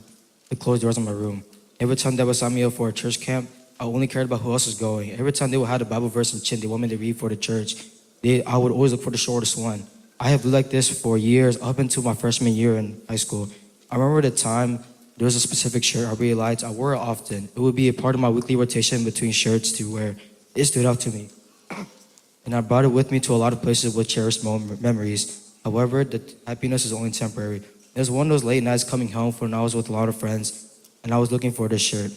the closed doors of my room. Every time they would sign me up for a church camp, I only cared about who else was going. Every time they would have a Bible verse in Chin they want me to read for the church, I would always look for the shortest one. I have lived like this for years, up until my freshman year in high school. I remember the time there was a specific shirt I really liked. I wore it often. It would be a part of my weekly rotation between shirts to wear. It stood out to me and I brought it with me to a lot of places with cherished memories. However, the happiness is only temporary. It was one of those late nights coming home from when I was with a lot of friends, and I was looking for this shirt.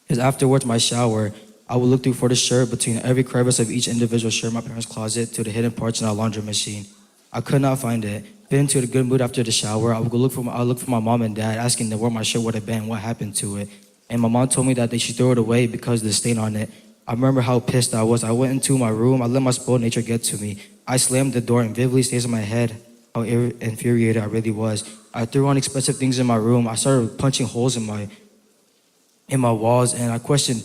Because afterwards, my shower, I would look through for the shirt between every crevice of each individual shirt in my parents' closet to the hidden parts in our laundry machine. I could not find it. Been into a good mood after the shower. I would go look for my, I look for my mom and dad, asking them where my shirt would have been, what happened to it. And my mom told me that they should throw it away because of the stain on it. I remember how pissed I was. I went into my room. I let my spoiled nature get to me. I slammed the door and vividly stays in my head how infuriated I really was. I threw on expensive things in my room. I started punching holes in my walls, and I questioned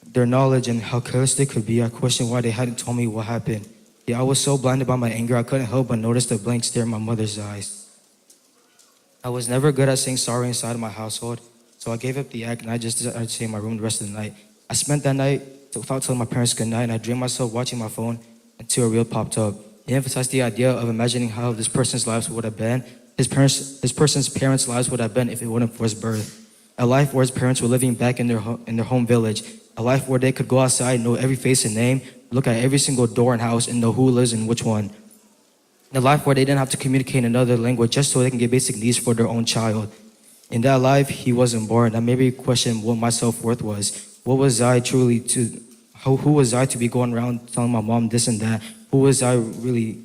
their knowledge and how careless they could be. I questioned why they hadn't told me what happened. Yeah, I was so blinded by my anger, I couldn't help but notice the blank stare in my mother's eyes. I was never good at saying sorry inside of my household, so I gave up the act and I just decided to stay in my room the rest of the night. I spent that night without telling my parents goodnight, and I dreamed myself watching my phone until a reel popped up. It emphasized the idea of imagining how this person's lives would have been, his person's parents' lives would have been if it weren't for his birth. A life where his parents were living back in their home village, a life where they could go outside, know every face and name, look at every single door and house, and know who lives in which one. A life where they didn't have to communicate in another language just so they can get basic needs for their own child. In that life, he wasn't born. I made me question what my self-worth was. What was I truly to, how, who was I to be going around telling my mom this and that? Who was I really?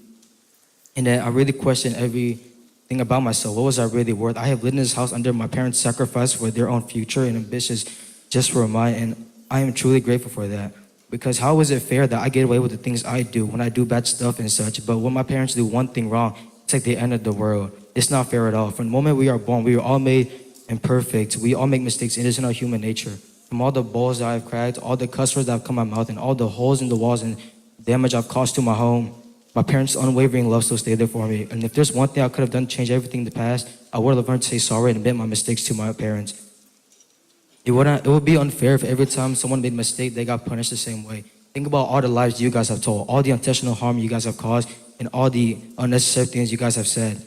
And then I really questioned everything about myself. What was I really worth? I have lived in this house under my parents' sacrifice for their own future and ambitions just for mine, and I am truly grateful for that. Because how is it fair that I get away with the things I do when I do bad stuff and such, but when my parents do one thing wrong, it's like the end of the world. It's not fair at all. From the moment we are born, we are all made imperfect. We all make mistakes. It is in our human nature. From all the bowls that I've cracked, all the cuss words that have come out my mouth, and all the holes in the walls and damage I've caused to my home, my parents' unwavering love still stayed there for me. And if there's one thing I could have done to change everything in the past, I would have learned to say sorry and admit my mistakes to my parents. It would be unfair if every time someone made a mistake, they got punished the same way. Think about all the lies you guys have told, all the intentional harm you guys have caused, and all the unnecessary things you guys have said.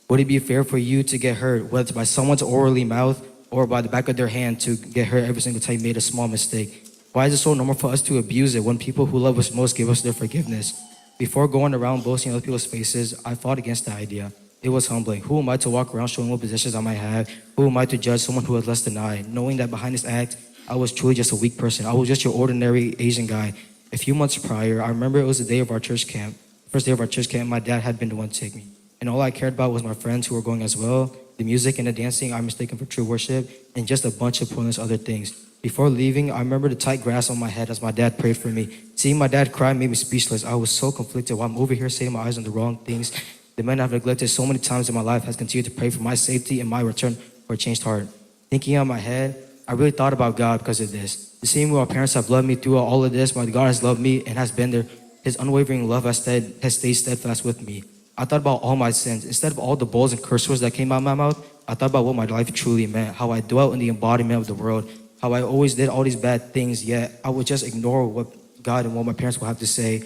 Would it be fair for you to get hurt, whether it's by someone's orally mouth or by the back of their hand, to get hurt every single time you made a small mistake? Why is it so normal for us to abuse it when people who love us most give us their forgiveness? Before going around boasting other people's faces, I fought against the idea. It was humbling. Who am I to walk around showing what positions I might have? Who am I to judge someone who has less than I? Knowing that behind this act, I was truly just a weak person. I was just your ordinary Asian guy. A few months prior, I remember it was the day of our church camp. First day of our church camp, my dad had been the one to take me. And all I cared about was my friends who were going as well, the music and the dancing I mistaken for true worship, and just a bunch of pointless other things. Before leaving, I remember the tight grasp on my head as my dad prayed for me. Seeing my dad cry made me speechless. I was so conflicted while I'm over here setting my eyes on the wrong things. The man I've neglected so many times in my life has continued to pray for my safety and my return for a changed heart. Thinking on my head, I really thought about God because of this. The same way our parents have loved me through all of this, my God has loved me and has been there. His unwavering love has stayed steadfast with me. I thought about all my sins. Instead of all the bowls and curse words that came out of my mouth, I thought about what my life truly meant, how I dwelt in the embodiment of the world, how I always did all these bad things, yet I would just ignore what God and what my parents would have to say.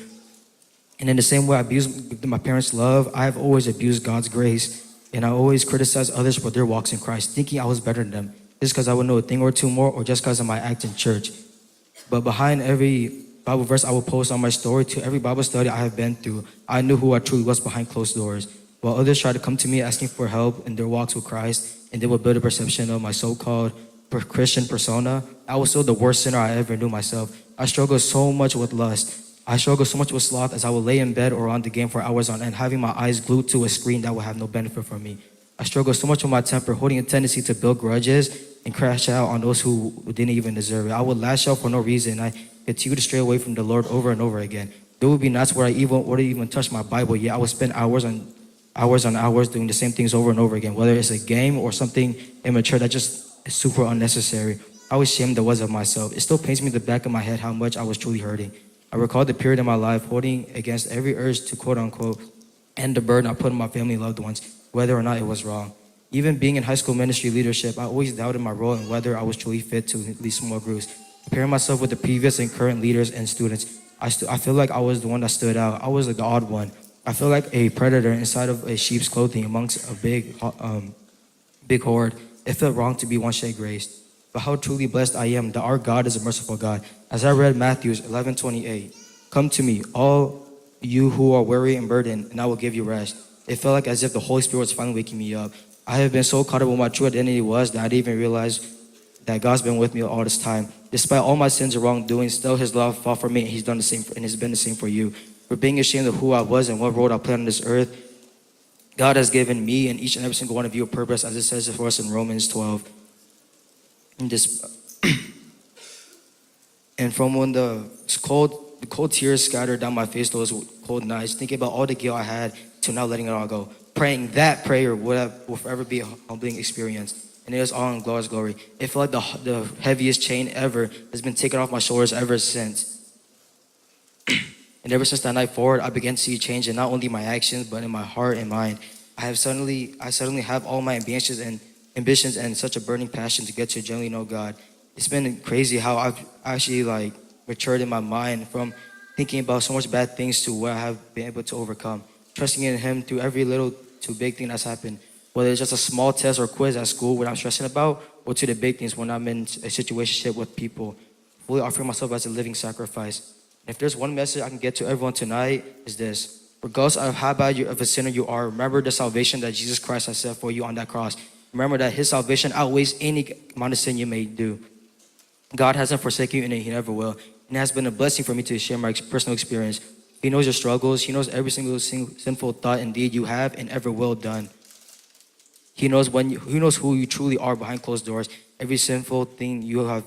And in the same way I abused my parents' love, I have always abused God's grace, and I always criticized others for their walks in Christ, thinking I was better than them. Just because I would know a thing or two more, or just because of my act in church. But behind every Bible verse I would post on my story to every Bible study I have been through, I knew who I truly was behind closed doors. While others tried to come to me asking for help in their walks with Christ, and they would build a perception of my so-called Christian persona, I was still the worst sinner I ever knew myself. I struggled so much with lust. I struggled so much with sloth as I would lay in bed or on the game for hours on end, having my eyes glued to a screen that would have no benefit for me. I struggled so much with my temper, holding a tendency to build grudges and crash out on those who didn't even deserve it. I would lash out for no reason. I continued to stray away from the Lord over and over again. There would be nights where I even wouldn't even touch my Bible, yet I would spend hours on hours on hours doing the same things over and over again, whether it's a game or something immature that just is super unnecessary. How ashamed I was of myself. It still pains me in the back of my head how much I was truly hurting. I recall the period in my life holding against every urge to quote unquote end the burden I put on my family and loved ones, whether or not it was wrong. Even being in high school ministry leadership, I always doubted my role and whether I was truly fit to lead small groups. Comparing myself with the previous and current leaders and students, I, I feel like I was the one that stood out. I was like the odd one. I feel like a predator inside of a sheep's clothing amongst a big, big horde. It felt wrong to be one shade grace. But how truly blessed I am that our God is a merciful God. As I read Matthew 11:28, come to me, all you who are weary and burdened, and I will give you rest. It felt like as if the Holy Spirit was finally waking me up. I have been so caught up with my true identity was that I didn't even realize that God's been with me all this time. Despite all my sins and wrongdoing, still His love fought for me, and He's done the same, for, and has been the same for you. For being ashamed of who I was and what role I played on this earth, God has given me and each and every single one of you a purpose, as it says for us in Romans 12. And this, and from when the cold, the cold tears scattered down my face those cold nights, thinking about all the guilt I had to now letting it all go, praying that prayer would have, will forever be a humbling experience. And it was all in God's glory. It felt like the, the heaviest chain ever has been taken off my shoulders ever since. And ever since that night forward, I began to see change in not only my actions, but in my heart and mind. I have suddenly, I suddenly have all my ambitions and ambitions and such a burning passion to get to genuinely know God. It's been crazy how I've actually like matured in my mind from thinking about so much bad things to what I have been able to overcome. Trusting in Him through every little to big thing that's happened, whether it's just a small test or quiz at school, what I'm stressing about, or to the big things when I'm in a situationship with people. Fully offering myself as a living sacrifice. If there's one message I can get to everyone tonight, is this. Regardless of how bad you, of a sinner you are, remember the salvation that Jesus Christ has set for you on that cross. Remember that his salvation outweighs any amount of sin you may do. God hasn't forsaken you and he never will. And it has been a blessing for me to share my personal experience. He knows your struggles. He knows every single sinful thought and deed you have and ever will done. He knows when you, he knows who you truly are behind closed doors. Every sinful thing you have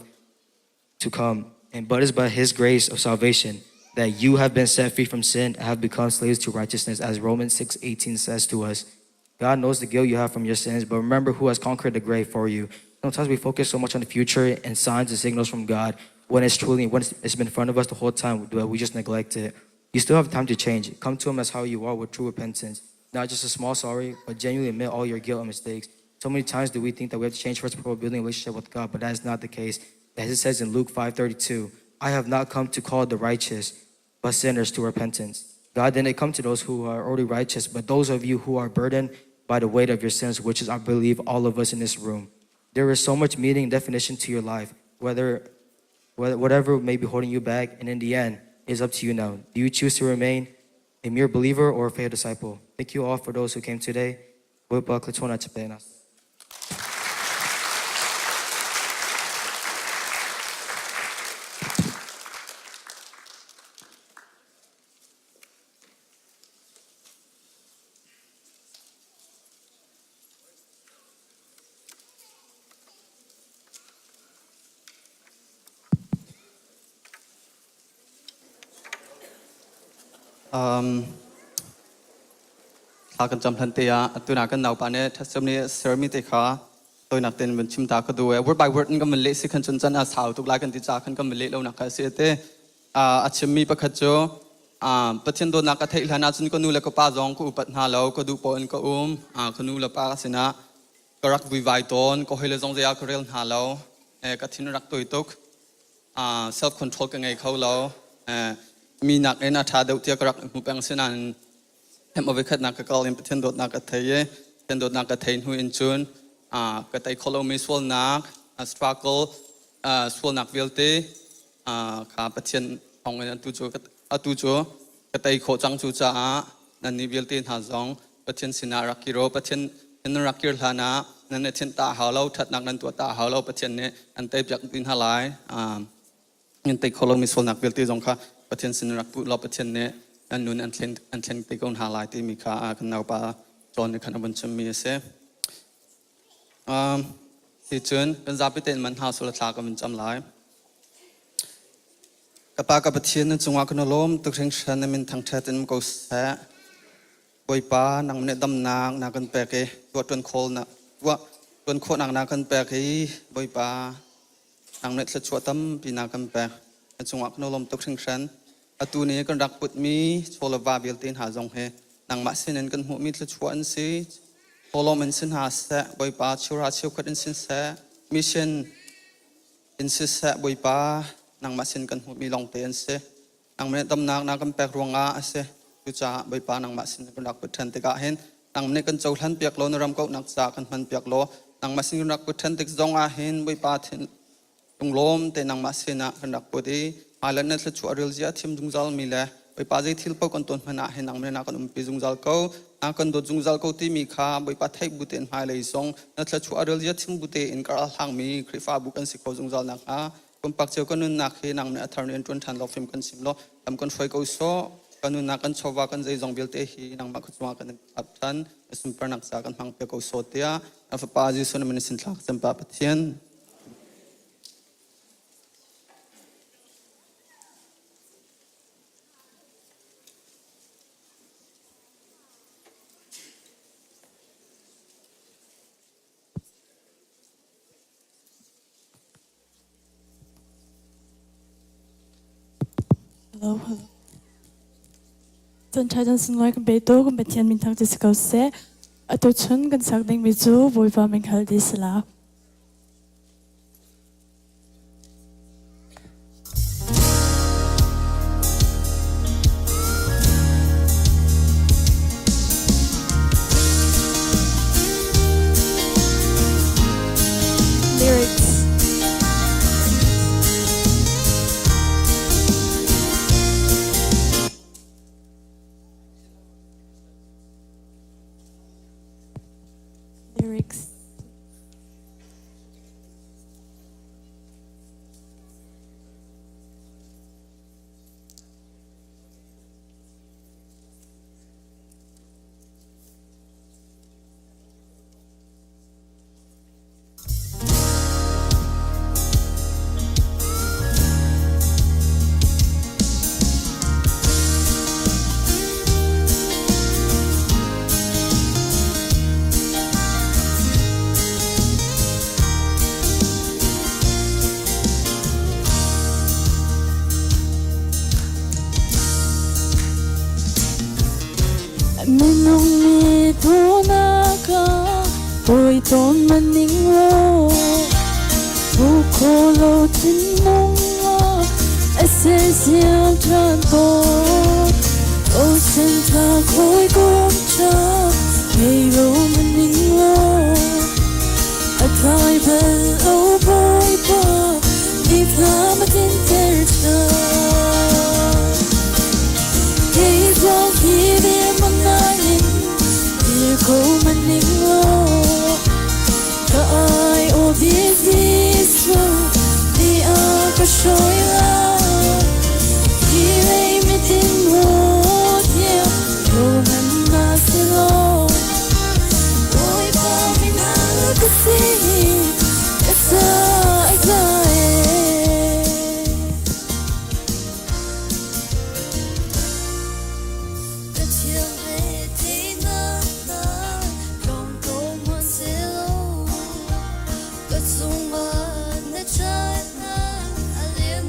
to come. And but it's by his grace of salvation that you have been set free from sin and have become slaves to righteousness, as Romans 6:18 says to us. God knows the guilt you have from your sins, but remember who has conquered the grave for you. Sometimes we focus so much on the future and signs and signals from God when it's truly when it's been in front of us the whole time, but we just neglect it. You still have time to change. Come to him as how you are with true repentance. Not just a small sorry, but genuinely admit all your guilt and mistakes. So many times do we think that we have to change first before building a relationship with God, but that is not the case. As it says in Luke 5:32, I have not come to call the righteous, but sinners to repentance. God didn't come to those who are already righteous, but those of you who are burdened by the weight of your sins, which is, I believe, all of us in this room. There is so much meaning and definition to your life, whether, whether whatever may be holding you back, and in the end, it is up to you now. Do you choose to remain a mere believer or a failed disciple? Thank you all for those who came today. Bawipa thluachuahnak pe hna. Um, thla kan cam hlan te ah atu na kan naupa nih thasam nih sermi te kha toinak ten van chim ta ka du e word by word in kan van leh si khan chun chan a sau tuk lai kan ti cha khan kan van leh lo nak kha si te a chimmi pakhat cu Pathian dawtnak ka theih hlan ahcun ka nu le ka pa zong ka upat hna lo ka duh paoh in ka um ka nu le pa sinah ka rak vuivai tawn ka hawile zong zei ah ka rel hna lo ka thin rak tui tuk self control ka ngei kho lo mi nak in a ṭha deuh tiah ka rak hmu peng sinain hem a voikhatnak ka kal in Pathian dawtnak ka thei i Pathian dawtnak ka thei hnu in cun ka tei kho lomi sualnak. Struggle sualnak vialte kha Pathian thawngin atu cu atu cu ka tei khawh cang cu caah nannih vialte hna zong Pathian sinah rak kir u. Pathian nan rak kir hlan ah nan i thianh ta hau lo, ṭhatnak nan tuah ta hau lo. Pathian nih an tei piak ti hna lai. Nan tei kho lomi sualnak vialte zong kha Pathian sin rak puh law Pathian nih nan nun an thlen an thlen te ko hna lai timi kha kan naupa John nih khan a vun chimmi a si. Ticun kan zapi tein man hna sula thla kan vun cam lai. Ka Pa ka Pathian na cungah kan lawm tuk hringhran na min thangṭhat in ko seh. Bawipa nang nih damnak na kan pek i tuah ṭuan khawl na tuah ṭuan khawhnak na kan pek i Bawipa nang nih thluachuah tampi na kan pek. Na cungah kan lawm tuk hringhran. Atu ni kan rak putmi chaw le va vialte hna zong hi nangmah sinin kan hmuhmi thluachuah an si. Tawlawm in si hna seh, Bawipa cheuhra cheukhat in sin seh, mission in siseh, Bawipa nangmah sin kan hmuhmi lawngte an si. Nangmah nih damnak na kan pek ruangah a si. Cucaah Bawipa nangmah sin kan rak put ṭhan tikah hin nangmah nih kan cohlan piak law na ram kauhnak caah kan hman piak law nangmah sin kan rak put ṭhan tik zong ah hin Bawipa thin Lunglawm te nangmah sinah kan rak put i hmailei na thluachuah rel zia thim zungzal mi le Bawipa zei thil paoh kan tuan hmanh ah hin nangmah na kan umpi zungzal ko na kan dawt zungzal ko timi kha Bawipa theih bu tein hmailei zong na thluachuah rel zia thim bu tein ka ral hlangmi Khrihfabu kan si kho zungzal nakhnga pumpak cio kan nunnak hi nang nih a thar in ṭuan ṭhan law fim kan sim law lam kan hruai ko sawh kan nunnak kan chawva kan zeizong vialte hi nangmah ka cungah kan ap ṭhan na sunparnak ca kan hmang pe ko sawh tiah na fapa Jesuh na min sin thlak cempa Pathian. Hello, hello. Cun ṭha cun sunglawi kan pe tu kan Pathian min thang si ko seh. Atu chun kan sak dingmi cu Bawipa min hal ti si la. Lyrics. Lyrics. Minung mi tunak ah tawi tawn maning lo Bukolo thinlung ah esesiam ṭhan tawn Ocean tla hawikom ṭha ngei lo maning lo A tlai bal lo Bawipa i thlam a tinter ṭhan Kei zong hi dirhmun nain dir kho maning law ka ai aw Jesuh ti a ka hruai lai Hi lei mitin maw tiah lo man na si lo Bawipa min ah ka si ka sa ai za e. Pathian he teinak hna tlawm ko hmanhsehlaw ka cungah na ṭhatnak a lian.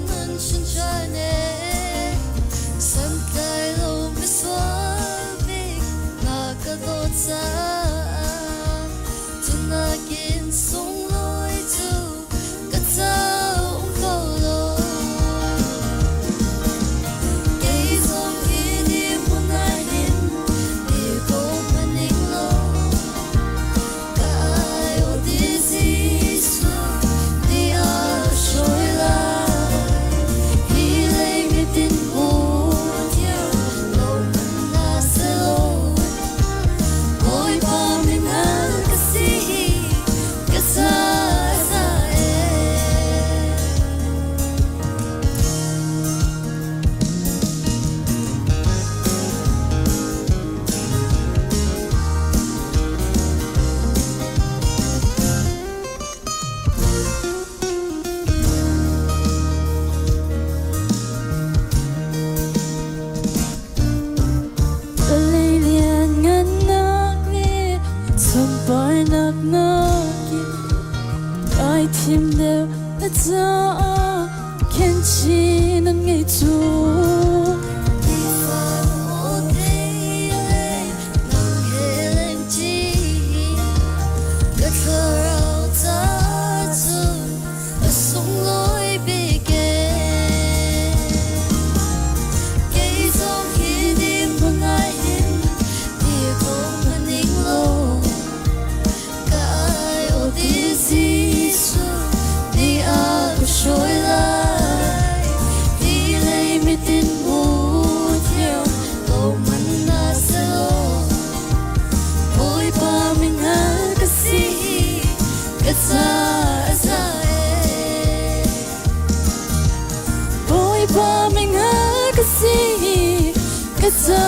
Ka ca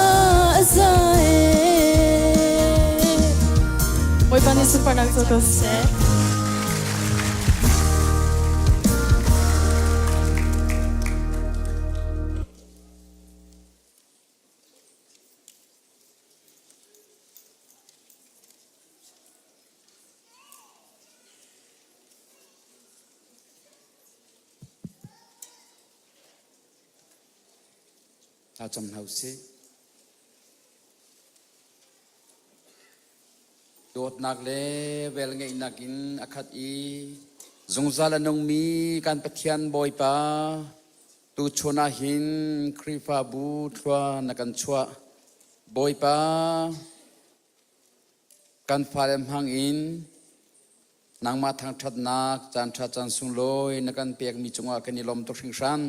a za ee. Bawipa nih sunparnak co ko seh. Thla cam hna usih. Dawtnak le velngeihnak in a khat i zungzal a nungmi kan Pathian Bawipa tuchun ah hin Khrihfabu thlua na kan chuah. Bawipa Kan fale hmang in nangmah thangṭhatnak caanṭha caan sunglawi na kan pekmi cungah kan i lawm tuk hringhran.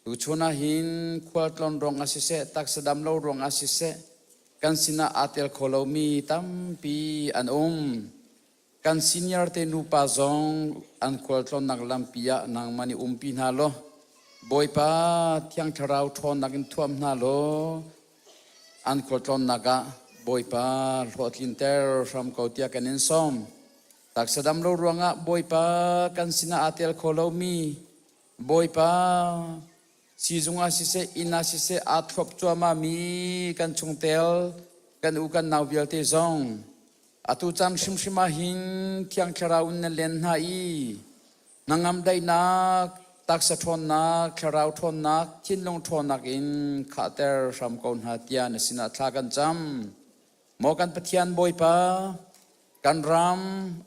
Tuchun ah hin khualtlawn ruangah siseh, taksa dam lo ruangah siseh, kan sinah aa tel kho lomi tampi an um. Kan senior te nupa zong an khualtlawnnak lampi ah nangmah nih umpi hna law, Bawipa Thiang Thlarau ṭhawnnak in thuam hna law, an khualtlawnnak ah Bawipa hlawhtlinter hram ko tiah kan in sawm. Taksa dam lo ruangah Bawipa kan sinah aa tel kho lomi Bawipa siizung ah siseh inn ah siseh aa thlop cuahmahmi kan chungtel kan u kan nau vialte zong atu caan hrimhrim ah hin Thiang Thlarau in na len hna i Hnangam daihnak, taksa ṭhawnnak, thlarau ṭhawnnak, thinlung ṭhawnnak in khahter hram ko hna tiah na sinah thla kan cam. Maw kan Pathian Bawipa, kan ram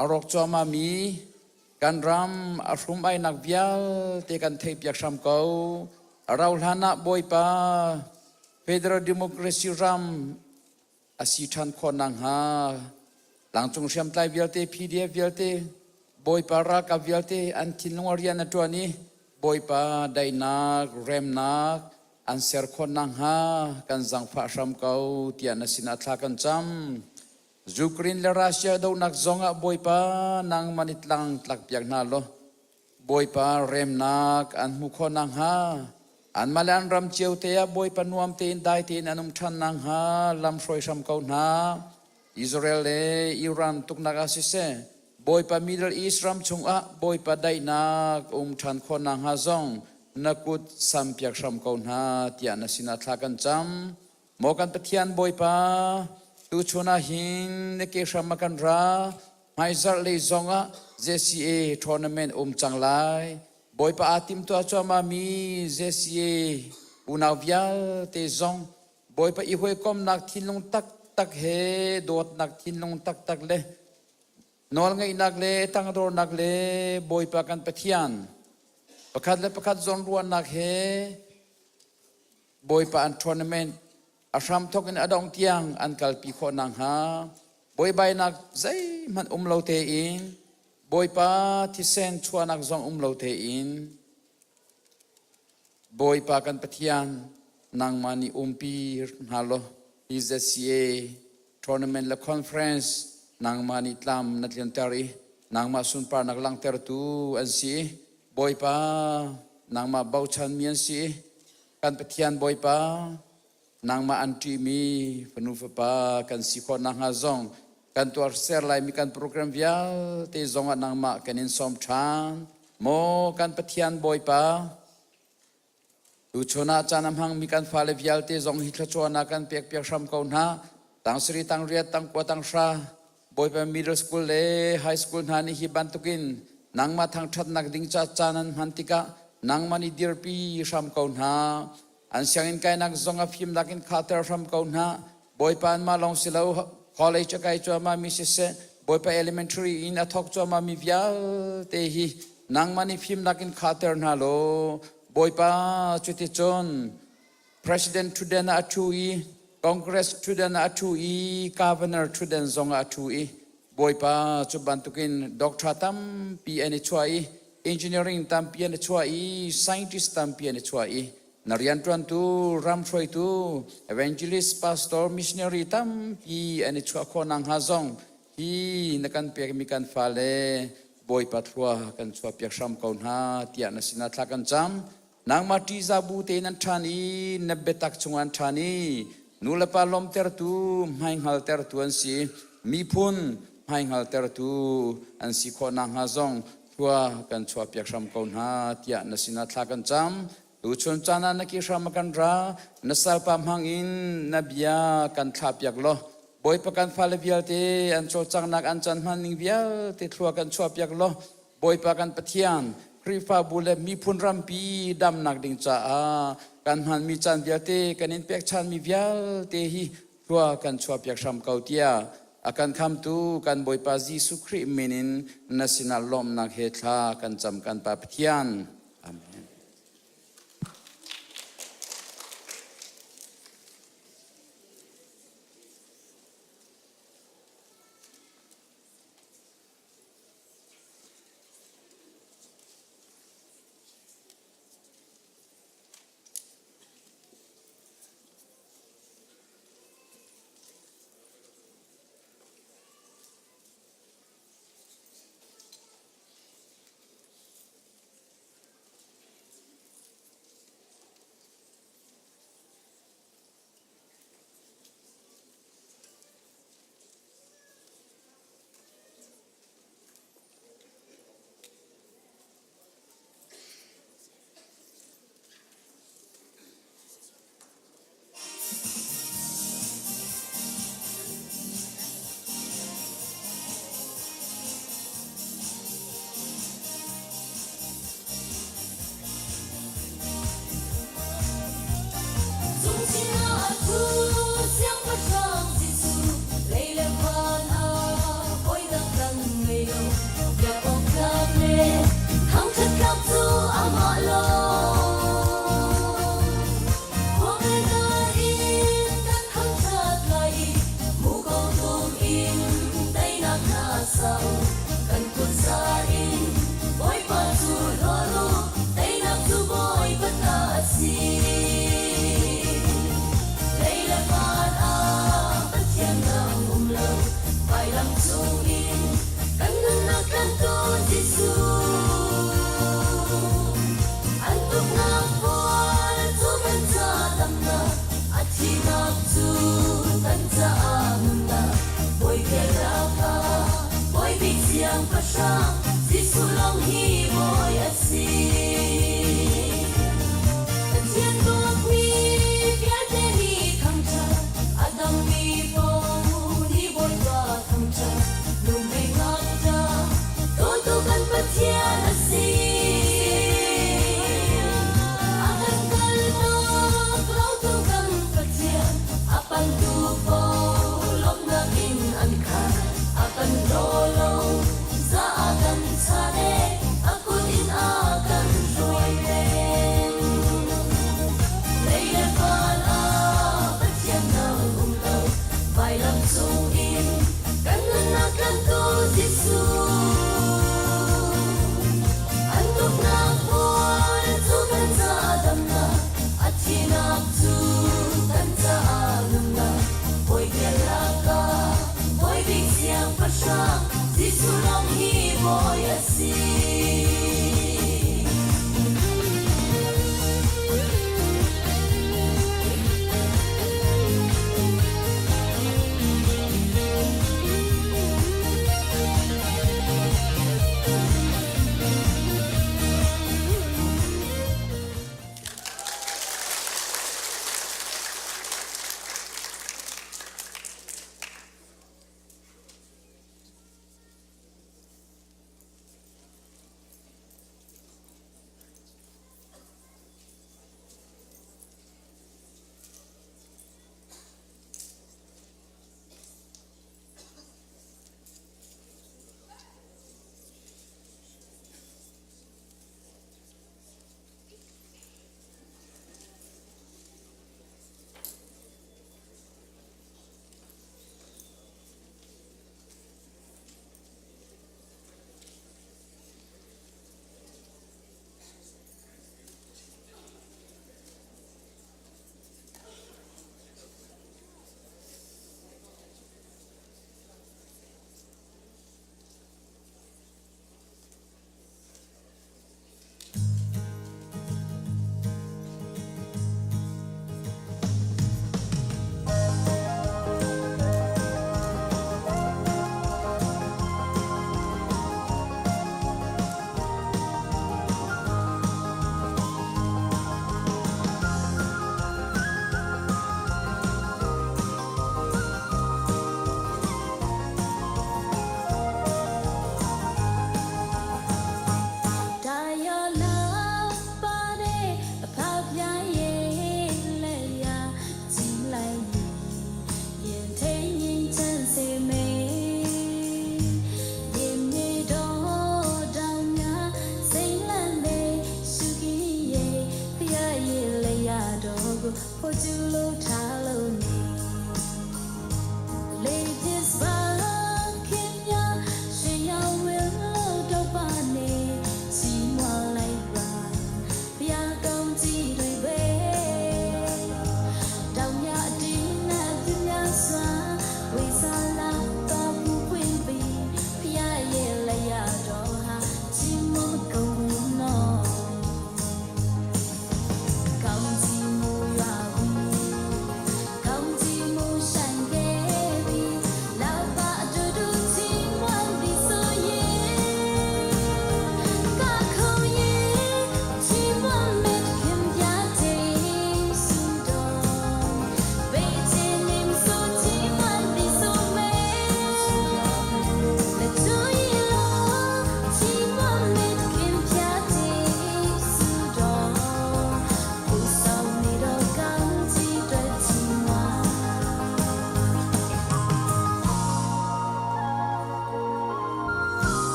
a rawk cuahmahmi, kan ram a hrum-ainak vialte kan theihpiak hram ko. A rau hlan ah Bawipa, Federal Democracy ram a si ṭhan khawh nakhnga tlangcung hriamtlai vialte PDF vialte Bawipa ralkap vialte an thinlung a rian a ṭuan i Bawipa daihnak remnak an ser khawh nakhnga kan zangfah hram ko tiah na sinah thla kan cam. Ukraine le Russia dohnak zongah Bawipa nangmah nih tlang tlakpiak hna law Bawipa remnak an hmuh khawh nakhnga anmah le an ram cio te ah Bawipa nuam tein dai tein an um ṭhan nakhnga lam hruai hram ko hna. Israel le Iran tuknak ah siseh Bawipa Middle East ram chungah Bawipa daihnak um ṭhan khawh nakhnga zong na kut sampiak hram ko hna tiah na sinah thla kan cam. Maw kan Pathian Bawipa, tuchun ah hin na ke hram ah kan ra. Hmaizarh lei zongah JCA tournament um cang lai. Bawipa aa timtuah cuahmahmi JCA unau vialte zong Bawipa i hawikomnak thinlung taktak he dawtnak thinlung taktak le nawlngeihnak le tangdornak le Bawipa kan Pathian pakhat le pakhat zawnruahnak he Bawipa an tournament a hramthawk in a dongh tiang an kalpi khawh nakhnga buaibainak zeihmanh um lo tein Bawipa thisen chuahnak zong um lo tein Bawipa kan Pathian nangmah nih umpi hna law hi ZCA tournament le conference nangmah nih tlam na tlinter i nangmah sunparnak langhtertu an si i Bawipa nangmah bochanmi an si i kan Pathian Bawipa nangmah an ṭihmi fanu fapa kan si khawh nakhnga zong kan tuar ser laimi kan program vialte zongah nangmah kan in sawm ṭhan maw kan Pathian Bawipa Tuchun ah caan a hmangmi kan fale vialte zong hi thluachuahnak kan pekpiak hram ko hna. Tang sari, tang riat, tang kua, tang hra, Bawipa middle school le high school hna nih hi bantukin nangmah thangṭhatnak ding ca caan an hman tikah nangmah nih dirpi hram ko hna. An sianginn kainak zong a fimnak in khahter hram ko hna. Bawipa anmah lawng si lo college a kai cuahmahmi siseh, Bawipa elementary in a thawk cuahmahmi vialte hi nangmah nih fimnak in khahter hna law Bawipa cuticun President ṭhutdan ah a ṭhu i Congress ṭhutdan ah a ṭhu i Governor ṭhutdan zong ah a ṭhu i Bawipa cu bantukin doctor tampi an i chuah i engineering tampi an i chuah i scientist tampi an i chuah i na rianṭuantu ram hruaitu evangelist pastor missionary tampi an i chuah khawh nakhnga zong hi na kan pekmi kan fale Bawipa thlua kan chuahpiak hram ko hna tiah na sinah thla kan cam. Nangmah ṭihzah bu tein an ṭhan i na biatak chungah an ṭhan i nulepa lawmhtertu, hmaihngaltertu an si. Miphun hmaihngaltertu an si khawh nakhnga zong thlua kan chuahpiak hram ko hna tiah na sinah thla kan cam. Tuchun caan ah na ki hram a kan ra, na salpa hmang in na bia kan thlahpiak law Bawipa kan fale vialte an cawlcanghnak an caan hman ning vialte thlua kan chuahpiak law Bawipa kan Pathian Khrihfabu le miphun rampi damnak ding caah kan hmanmi caan vialte kan in pekchanmi vialte hi thlua kan chuahpiak hram ko tiah a kan khamtu kan Bawipa Jesuh Khrih min in na sinah lawmhnak he thla kan cam kan Pa Pathian. Amen.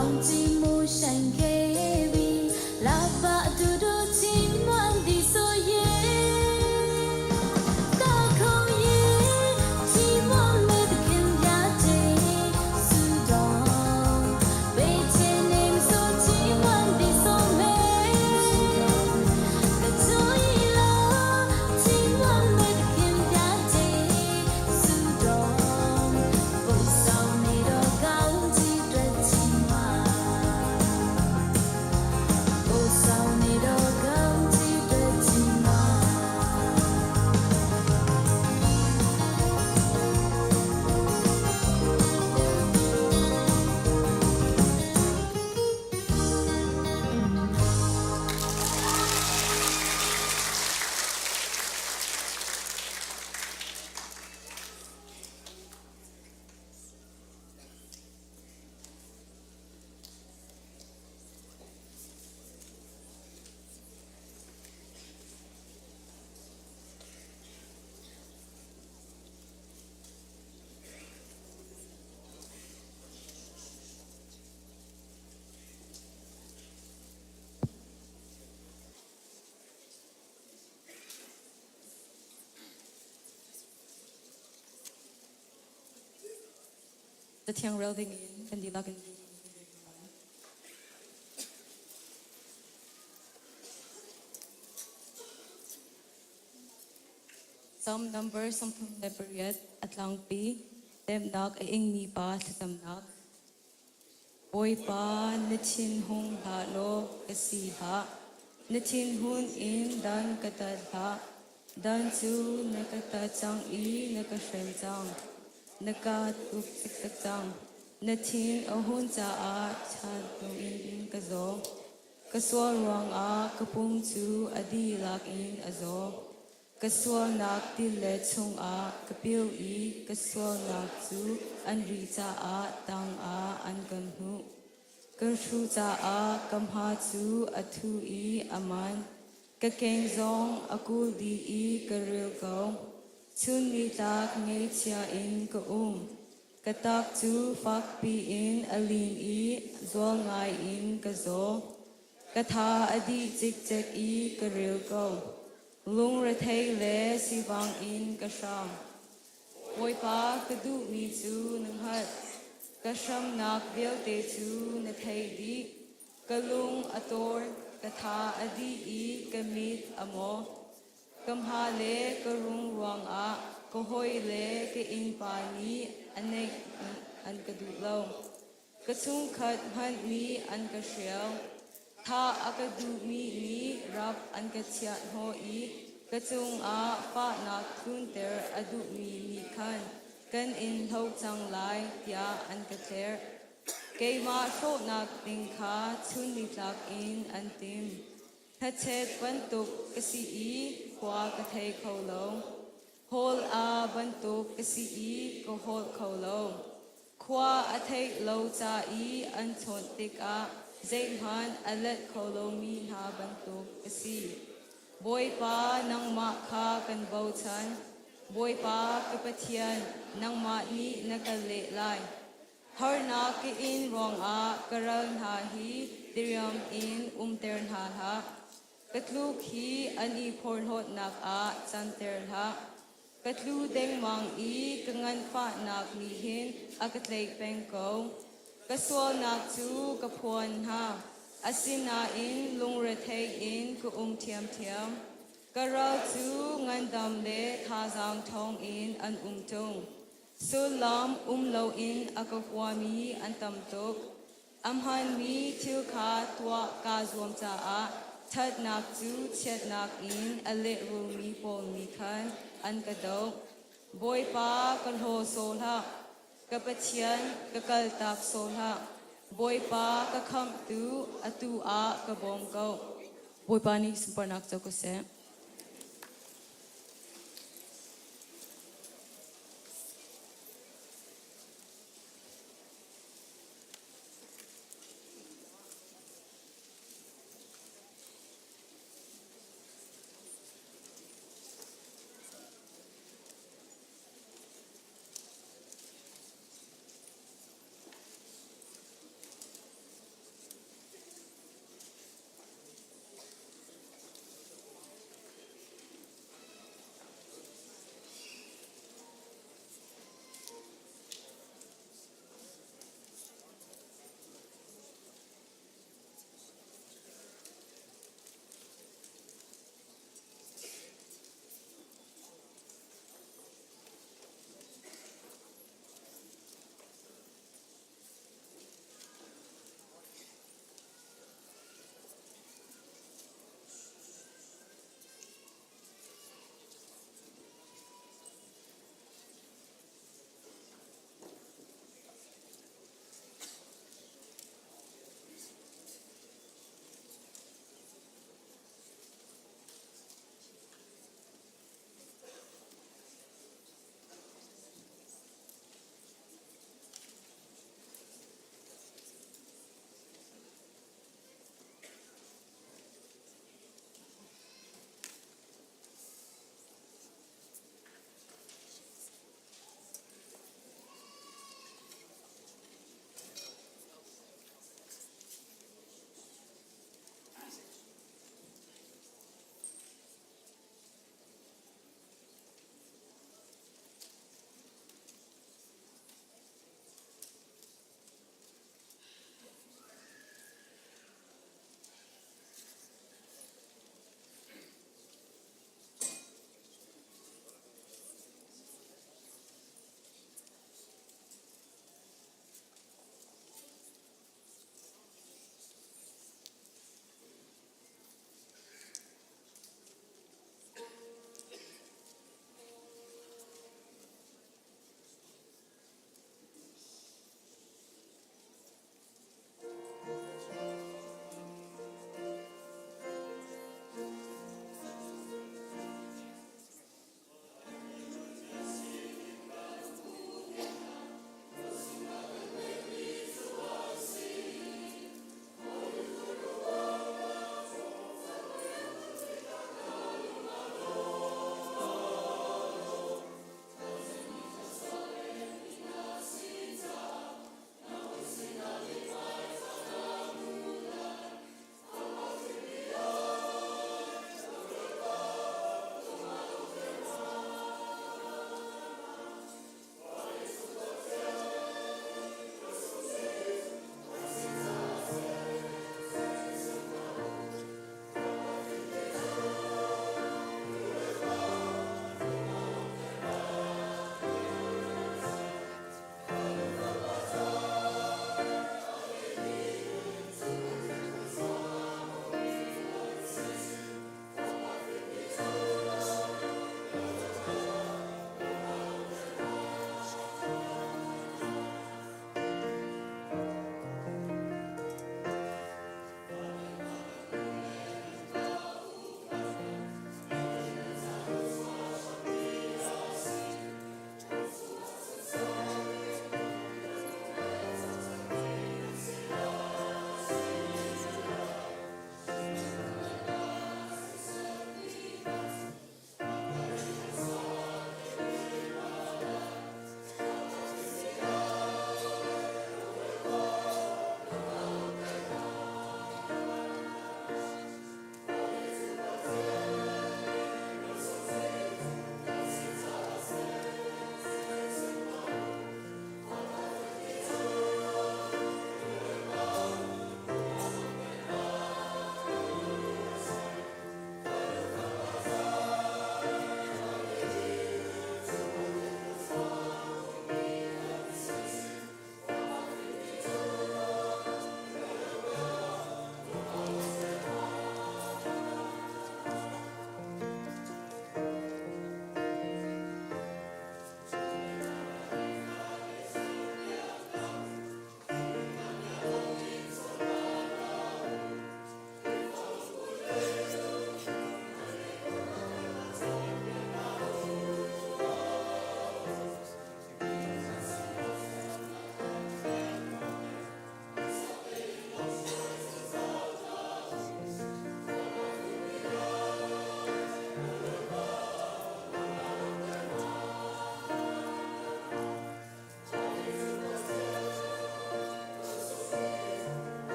广积木山 KB，喇叭嘟嘟轻暖的锁耶，高空耶，寂寞没得肯亚这苏东，被千年所寂寞的锁美。个注意了，今晚没得肯亚这苏东，不少你都高级的寂寞，不少你都高级的寂寞。 The thiang rel ding in kan dihlak in Psalm number 38 atlangpi temnak a ingmi pa thlacamnak Bawipa na thinhung hlah law ka si hlah na thinhun in dan ka tat hlah dan cu na ka tat cang i na ka hrem cang na ka tuk cikcek cang na thin a hun caah chan in ka zaw ka sual ruangah ka pum cu a dihlak in a zaw Ka sualnak tilet chungah ka pil i ka sualnak cu an ri caah tangah an kan hnuh. Ka hru caah ka hma cu a thu i a man. Ka keng zong a kul dih i ka ril ko. Chun nitlak ngaihchia in ka um. Ka tak cu fakpi in a lin i zual ngai in ka zaw. Ka tha a dih cikcek i ka ril ko. Lungrethei le sivang in ka hram. Bawipa ka duhmi cu na hngalh. Ka hramnak vialte cu na theih dih. Ka lung a tawl, ka tha a dih i ka mit a maw. Ka hma le ka rung ruangah ka hawi le ka innpa nih a neih an ka duh lo. Ka chungkhat hmanh nih an ka hrial. Thah a ka duhmi nih rap an ka chiah hnawh i ka cungah fahnak tlunter a duhmi nih khan kan in hlo cang lai tiah an ka tlerh. Keimah hrawhnak ding kha chun nitlak in an tim. Hnachet bantuk ka si i khua ka thei kho lo. Hawl aa bantuk ka si i ka hawl kho lo. Khua a theih lo ca i an chawnh tikah zeihmanh a let kho lomi hna bantuk ka si. Bawipa nangmah kha kan bochan. Bawipa ka Pathian, nangmah nih na ka leh lai. Harnak ka in ruangah ka ral hna hi diriam in umter hna hlah. Ka tluk hi an i phorhlawtnak ah canter hlah. Ka tlu dengmang i ka nganfahnak nih hin a ka tlaih peng ko. Ka sualnak cu ka phuan hna, asinain lungrethei in ka um ṭhiamṭhiam. Ka ral cu ngandam le thazaang ṭhawng in an um ṭung. Sullam um loin a ka huami an tam tuk. A hmaanmi thil kha tuah kaa zuam caah ṭhatnak cu chiatnak in a lehrulmi pawl nih khan an ka doh. Bawipa ka hlaw sawh hlah, ka Pathian ka kaltak sawh hlah. Bawipa ka khamhtu, atu ah ka bawm ko. Bawipa nih sunparnak co ko seh.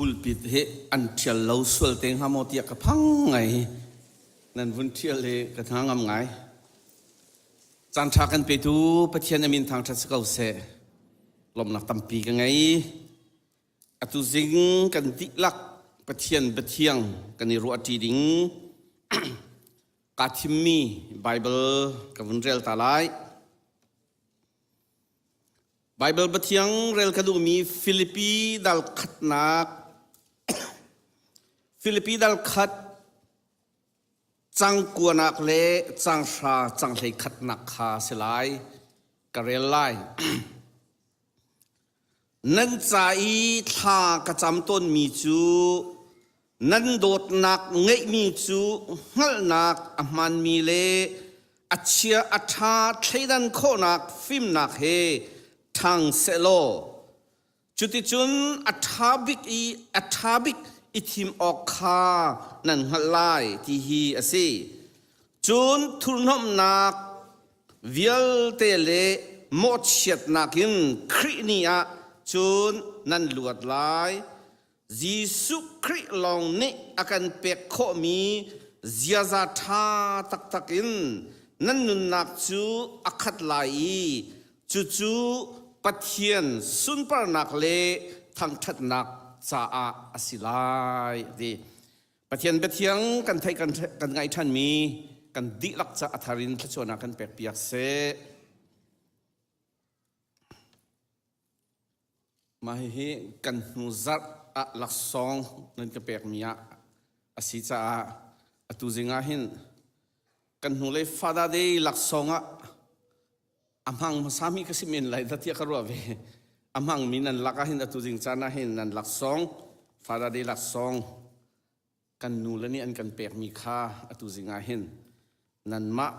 Pulpit hi an ṭhial lo sual te hnga maw tiah ka phang ngai. Nan vun ṭhial hi ka hna ngam ngai. Caan ṭha kan petu Pathian a min thangṭhat si ko seh. Lawmhnak tampi ka ngei. Atu zing kan dihlak Pathian biathiang kan i ruahṭi ding kaa thimmi Baibal ka vun rel ta lai. Baibal biathiang rel ka duhmi Filipi dal khatnak Filipi dal khat cang kuanak le cang hra cang hlei khatnak kha si lai ka rel lai. Nan ca i thla ka cam tawnmi cu nan dawtnak ngeihmi cu hngalhnak a hmaanmi le a chia a ṭha thleidan khawhnak fimnak he ṭhang sehlaw cuticun a ṭha bik i a ṭha bik i thim awk kha nan hngalh lai ti hi a si. Cun thurhnomhnak vialte le mawhchiatnak in Khrih ni ah cun nan luat lai. Jesuh Khrih lawng nih a kan pek khawhmi ziaza ṭha taktak in nan nunnak cu a khat lai i cucu Pathian sunparnak le thangṭhatnak caah a si lai a ti. Pathian biathiang kan theih kan, kan ngaih ṭhanmi kan dihlak ca a thar in thluachuahnak kan pek piak seh. Mah hihi kan hnu zarh ah laksawng nan ka pekmi ah a si caah atu zing ah hin kan hnulei Father Day laksawng ah a hmang hmasami ka si men lai dah tiah ka ruah ve. A hmangmi nan lak ah hin atu zing caan ah hin nan laksawng Father Day laksawng kan nule nih an kan pekmi kha atu zing ah hin nanmah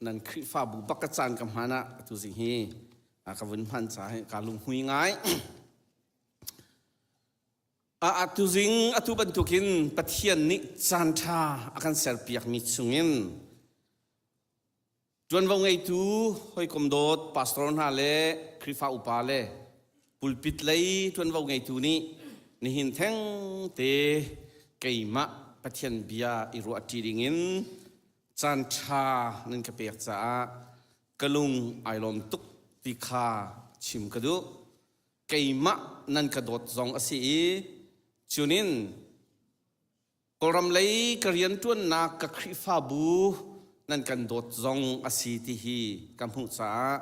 nan Khrihfabu bak ka caan ka hman ah atu zing hi ka vun hman ca hi ka lunghui ngai. Atu zing atu bantukin Pathian nih caan ṭha a kan serpiakmi chungin Ṭuanvo ngeitu hawikom dawt pastor hna le Khrihfa upa le pulpit lei ṭuanvo ngeitu nih nihin thengte keimah Pathian bia i ruahṭi dingin caanṭha nan ka pek caah ka lung ai lawm tuk ti kha chim ka duh. Keimah nan ka dawt zong a si i cunin Kawlram lei ka rianṭuannak ka Khrihfabu nan kan dawt zong a si ti hi ka hmuh caah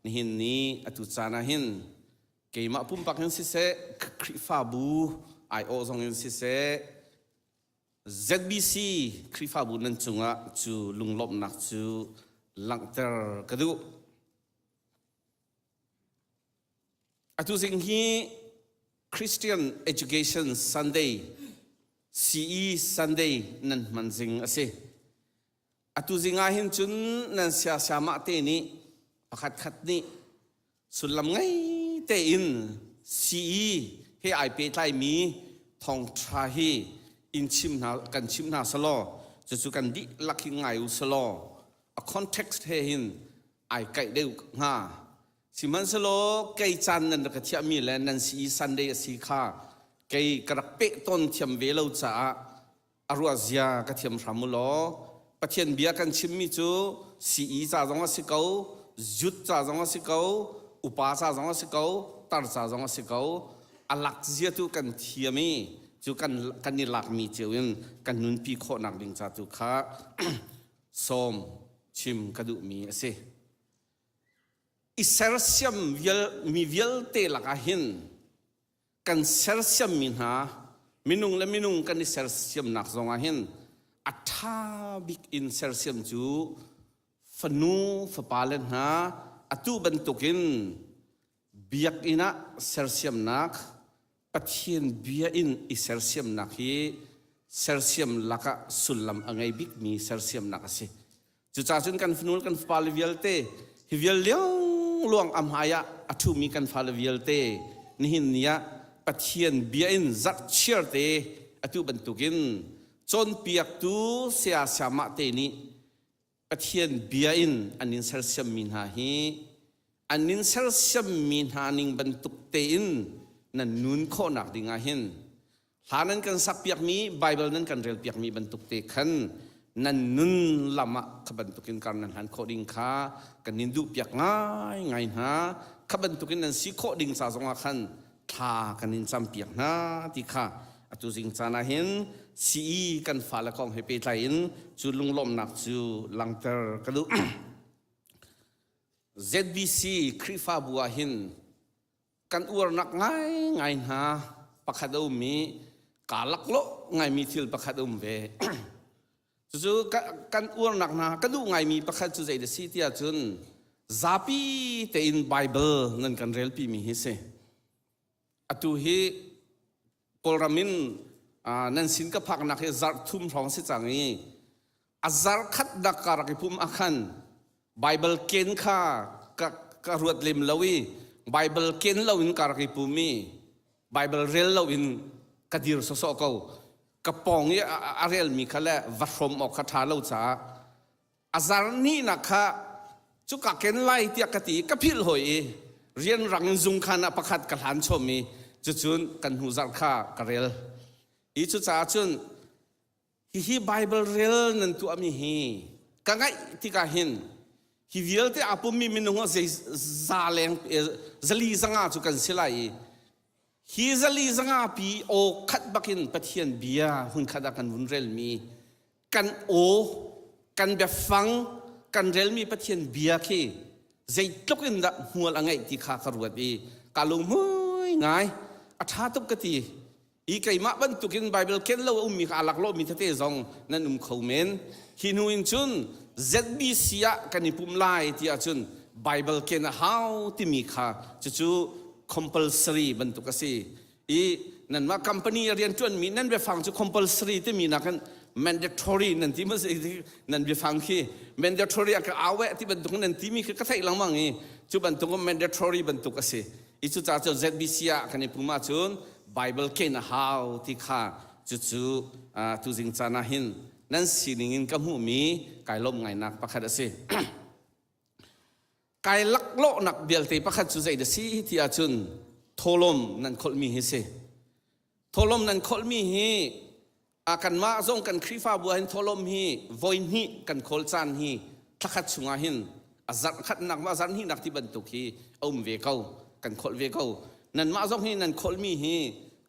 nihin ni atu caan ah hin keimah pumpak in siseh Khrihfabu aiawh zong in siseh ZBC Khrihfabu nan cungah cu lunglawmhnak cu langhter ka duh. Atu zing hi Christian Education Sunday CE Sunday nan hman zing a si. Atu zing ah hin cun nan siasiamah te nih pakhat khat nih sullam ngei tein CE he ai pehtlaimi thawngṭha hi in chim hna kan chim hna selaw cucu kan dihlak hi ngai u selaw a context he hin ai kaih deuh hnga. Sihmanhsehlaw kei caan nan rak ka thiahmi le nan si i Sunday a si kha kei ka rak peh tawn thiam ve lo caah a ruah zia ka thiam hram u law Pathian bia kan chimmi cu CE ca zong a si ko, youth ca zong a si ko, upa ca zong a si ko, tar ca zong a si ko. A lak zia tu kan thiam i cu kan kan i lakmi cio in kan nunpi khawhnak ding ca tu kha sawm chim ka duhmi a si. I sersiam vial, mi vialte lakah hin kan sersiammi hna minung le minung kan i sersiamnak zongah hin a ṭha bik in sersiam cu fanu fapa le hna atu bantukin biakinn ah sersiamnak Pathian bia in i sersiamnak hi sersiam lakah sullam a ngei bikmi sersiamnak a si. Cucaah cun kan fanu kan fapale vialte hi vial liangluang a hmai ah a ṭhumi kan fale vialte nihin ni ah Pathian bia in zarhchiar te atu bantukin cawnpiaktu saya sayamah te nih Pathian bia in an in sersiammi hna hi an in sersiammi hna ning bantuk tein nan nun khawhnak ding ah hin. Hla nan kan sakpiakmi, Bible nan kan relpiakmi bantuk te khan nan nun lam ah kha bantukin kar nan hlan khawh ding kha kan in duhpiak ngai ngai hna. Kha bantukin nan si khawh ding ca zongah khan thla kan in campiak hna ti kha atu zing caan ah hin CE kan fale kong he pehtlai in cu lunglawmhnak cu langhter ka duh. ZBC Khrihfabu ah hin kan uarnak ngaingai hna pakhat a um i kaa laklawh ngaimi thil pakhat a um ve. Cucu kan uarnak hna ka duh ngaimi pakhat cu zei da si tiah cun zapi tein Bible nan kan relpi mi hi si. Atu hi Kawlram in nan sin ka phaknak hi zarh thum hrawng si cang i a zarh khat dak ka rak i pum ah khan Bible ken kha ka, ka ruat lem lo i Bible ken lo in ka rak i pum i Bible rel lo in ka dir sawsawh ko. Ka pawng i a relmi kha le va hrawm awk kha ṭha lo caah a zar nihnak kha cuka ken lai tiah ka ti i ka philh hoi i rianrang in zungkhan ah pakhat ka hlan chom i cucun kan hnu zarh kha ka rel. I cucaah cun hihi Bible rel nan tuahmi hi ka ngaih tikah hin hi vialte aa pummi minung ah zei za leng zali zanga cu kan si lai i hi zali zanga pi aw khat bakin Pathian bia hun khat ah kan vun relmi kan aw kan biafang kan relmi Pathian bia khi zeitluk in dah hmual a ngeih ti kha ka ruat i ka lunghmui ngai a ṭha tuk ka ti I keimah bantukin Bible ken lo a ummi kha aa laklawhmi tete zong nan um kho men. Hi hnu in cun ZBC ah kan i pum lai ti ahcun Bible ken a hau timi kha cucu compulsory bantuk a si. I nanmah company a rianṭuanmi nan biafang cu compulsory timi nakin mandatory nan ti maw nan biafang khi mandatory a ka au eh ti bantuk nan timi khi ka theih lengmang i cu bantuk mandatory bantuk a si. I cucaah cun ZBC ah kan i pum ahcun Bible ken a hau ti kha cucu tuzing caan ah hin nan sining in ka hmuhmi kai lawmh ngainak pakhat a si. kai laklawhnak vialte pakhat cu zei dah si ti ahcun thawlawm nan kholhmi hi si. Thawhlawm nan kholhmi hi a kanmah zong kan Khrihfabu ah hin thawhlawm hi voi hnih kan khawl caan hi thlakhat chungah hin a zarh khatnak ma zarh hnihnak ti bantuk hi a um ve ko kan kholh ve ko nanmah zong hi nan kholhmi hi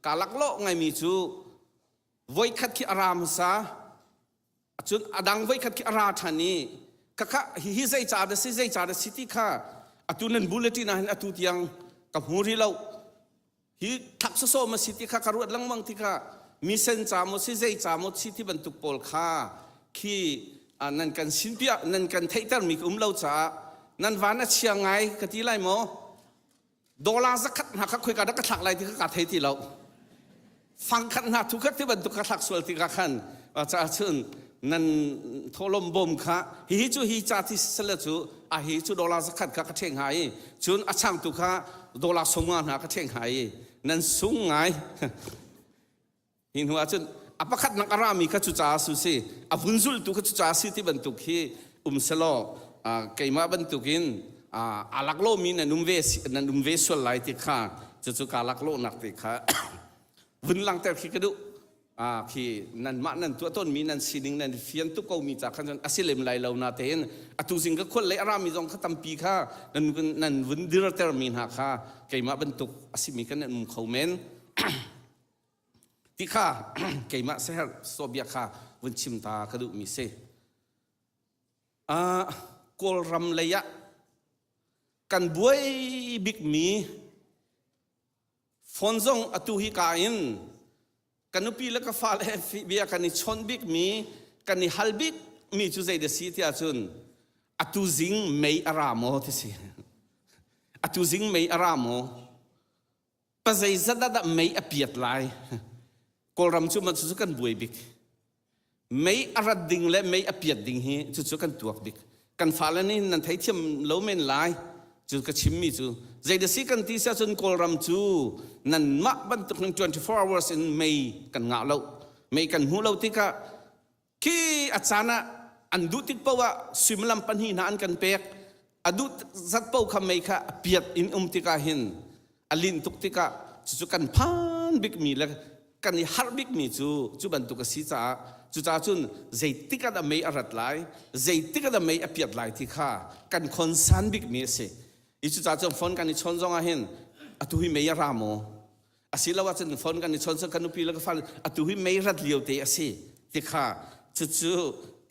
kaa laklawh ngaimi cu voi khat khi a ra hmasa Cun a dang voikhat khi a ra ṭhan i khakha hihi zei ca dah si zei ca dah si ti kha atu nan bulletin ah hin atu tiang ka hmu rih lo. Hi thak sawsawh ma si ti kha ka ruat lengmang ti kha misen ca maw si zei ca maw si ti bantuk pawl kha khi nan kan sin piah nan kan theihtermi ka um lo caah nan van a chia ngai ka ti lai maw? Dollar zakhat hna kha khoika dah ka thlak lai ti kha kaa thei ti lo. Fangkhat hna thukhat ti bantuk ka thlak sual tikah khan caah cun nan thawhlawm bawm kha hihi cu hi ca ti sale cu a hi cu dollar zakhat kha ka ṭheh hnga i cun a changtu kha dollar sawmnga hna ka ṭheh hnga i nan sung ngai. Hi hnu ahcun a pakhatnak a rami kha cucaah su si, a vun zultu kha cucaah si ti bantuk hi um selaw keimah bantukin aa laklawmi nan um ve nan um ve sual lai ti kha cucu kaa laklawhnak te kha vun langhter khi ka duh. Khi nanmah nan tuah tawnmi nan sining nan fian tuk komi ca khan cun a si lem lai lo na tein atu zing ka khual lei a rami zong kha tampi kha nan nan vun dirtermi hna kha keimah bantuk a simi kha nan um kho men. Ti kha keimah seher sawbia kha vun chim ta ka duhmi si. Uh, Kawlram lei ah kan buai bikmi phone zong atu hi ka in ka nupi le ka fale bia kan i chawnh bikmi kan i hal bikmi cu zei dah si tiah cun atu zing mei a ra maw ti si atu zing mei a ra maw Pazeizat ah dah mei a piat lai? Kawlram cu mah cucu kan buai bik. Mei a rat ding le mei a piat ding hi cucu kan tuak bik. Kan fale nih nan theithiam lo men lai. Cu ka chimmi cu zeidah si kan ti siah cun Kawlram cu nanmah bantuk in 24 hours in mei kan ngah lo. Mei kan hmu lo tikah Khi a caan ah an duh tik paoh ah suimilam pahnih hna an kan pek. A duh zat paoh kha mei kha a piat in um tikah hin a linh tuk tikah cucu kan phan bikmi le Kan i harh bikmi cu cu bantuk a si caah cucaah cun zeitik ah dah mei a rat lai, zeitik ah dah mei a piat lai ti kha kan concern bikmi a si. I cucaah cun phone kan i chawn zong ah hin atu hi mei a ra maw? Asiloah cun phone kan i chawn cun kan nupi le ka fale atu hi mei rat lio te a si ti kha cucu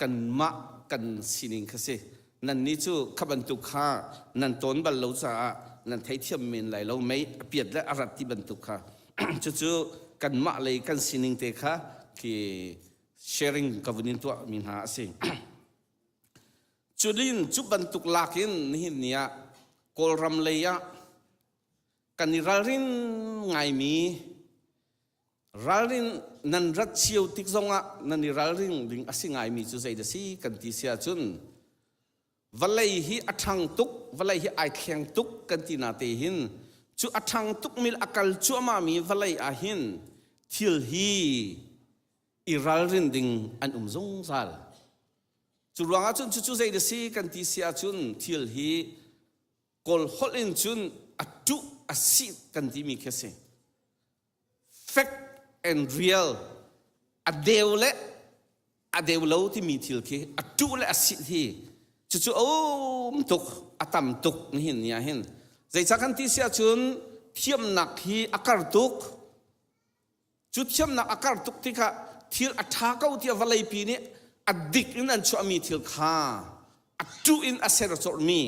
kanmah kan sining kha si. Nannih cu kha bantuk kha nan tawn bal lo caah nan theithiam men lai lo mei a piat le a rat ti bantuk kha. Cucu kanmah lei kan sining te kha khi sharing ka vun in tuah mi hna a si. Culin cu bantuk lak in nihin ni ah Kawlram lei ah kan i ralrin ngaimi ralrin nan rat cio tik zongah nan i ralring ding a si ngaimi cu zei dah si kan ti si ahcun vawlei hi a ṭhang tuk vawlei hi ai thleng tuk kan ti na te hin cu a ṭhang tuk mi a kal cuahmah mi vawlei ah hin thil hi i ralrin ding an um zungzal cu ruangah cun cucu zei dah si kan ti si ahcun thil hi Kawl holh in cun a ṭuh a sih kan timi khi a si. Fact and real a deu le a deu lo timi thil khi a ṭuh le a sih hi cucu a um tuk a tam tuk nihin ni ah hin zeicah kan ti si ahcun thiamnak hi a kar tuk Cu thiamnak a kar tuk tikah thil a ṭha ko tiah vawleipi nih a dik in an chuahmi thil kha a ṭuh in a ser cawlhmi,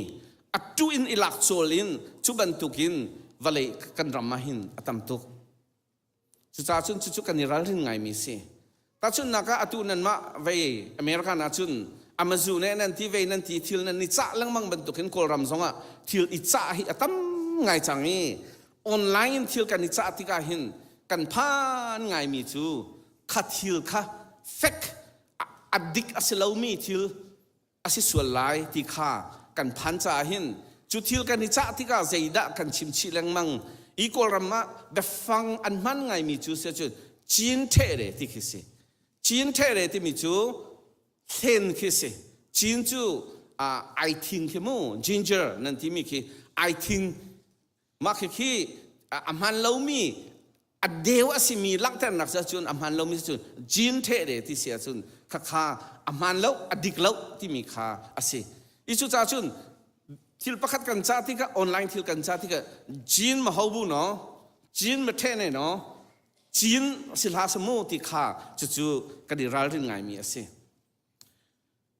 a ṭuh in i lak cawl in cu bantukin vawlei kan ram ah hin a tam tuk. Cucaah cun cucu kan i ralrin ngaimi a si. Tahchunhnak ah atu nanmah vei American ah cun Amazon eh nan ti vei nan ti thil nan i cah lengmang bantukin Kawlram zongah thil i cah hi a tam ngai cang i online in thil kan i cah tikah hin kan phan ngaimi cu kha thil kha fek a dik a si lomi thil a si sual lai ti kha kan phan caah hin cu thil kan i cah tikah zeidah kan chim chih lengmang i Kawlram ah biafang an hman ngaimi cu si cun cin ṭhe ti khi si cin ṭhe timi cu thlen khi si cin cu ai thing khi mu ginger nan timi khi ai thing Mah khikhi a hmaan lomi a deu a simi langhternak cu cun a hmaan lomi cu jin the de ti si ahcun khakha a hmaan lo a dik lo timi kha a si. I cucaah cun thil pakhat kan cah tikah online thil kan cah tikah jin ma ho bu no jin ma the ne no jin si hlah samu ti kha cucu kan i ralrin ngaimi a si.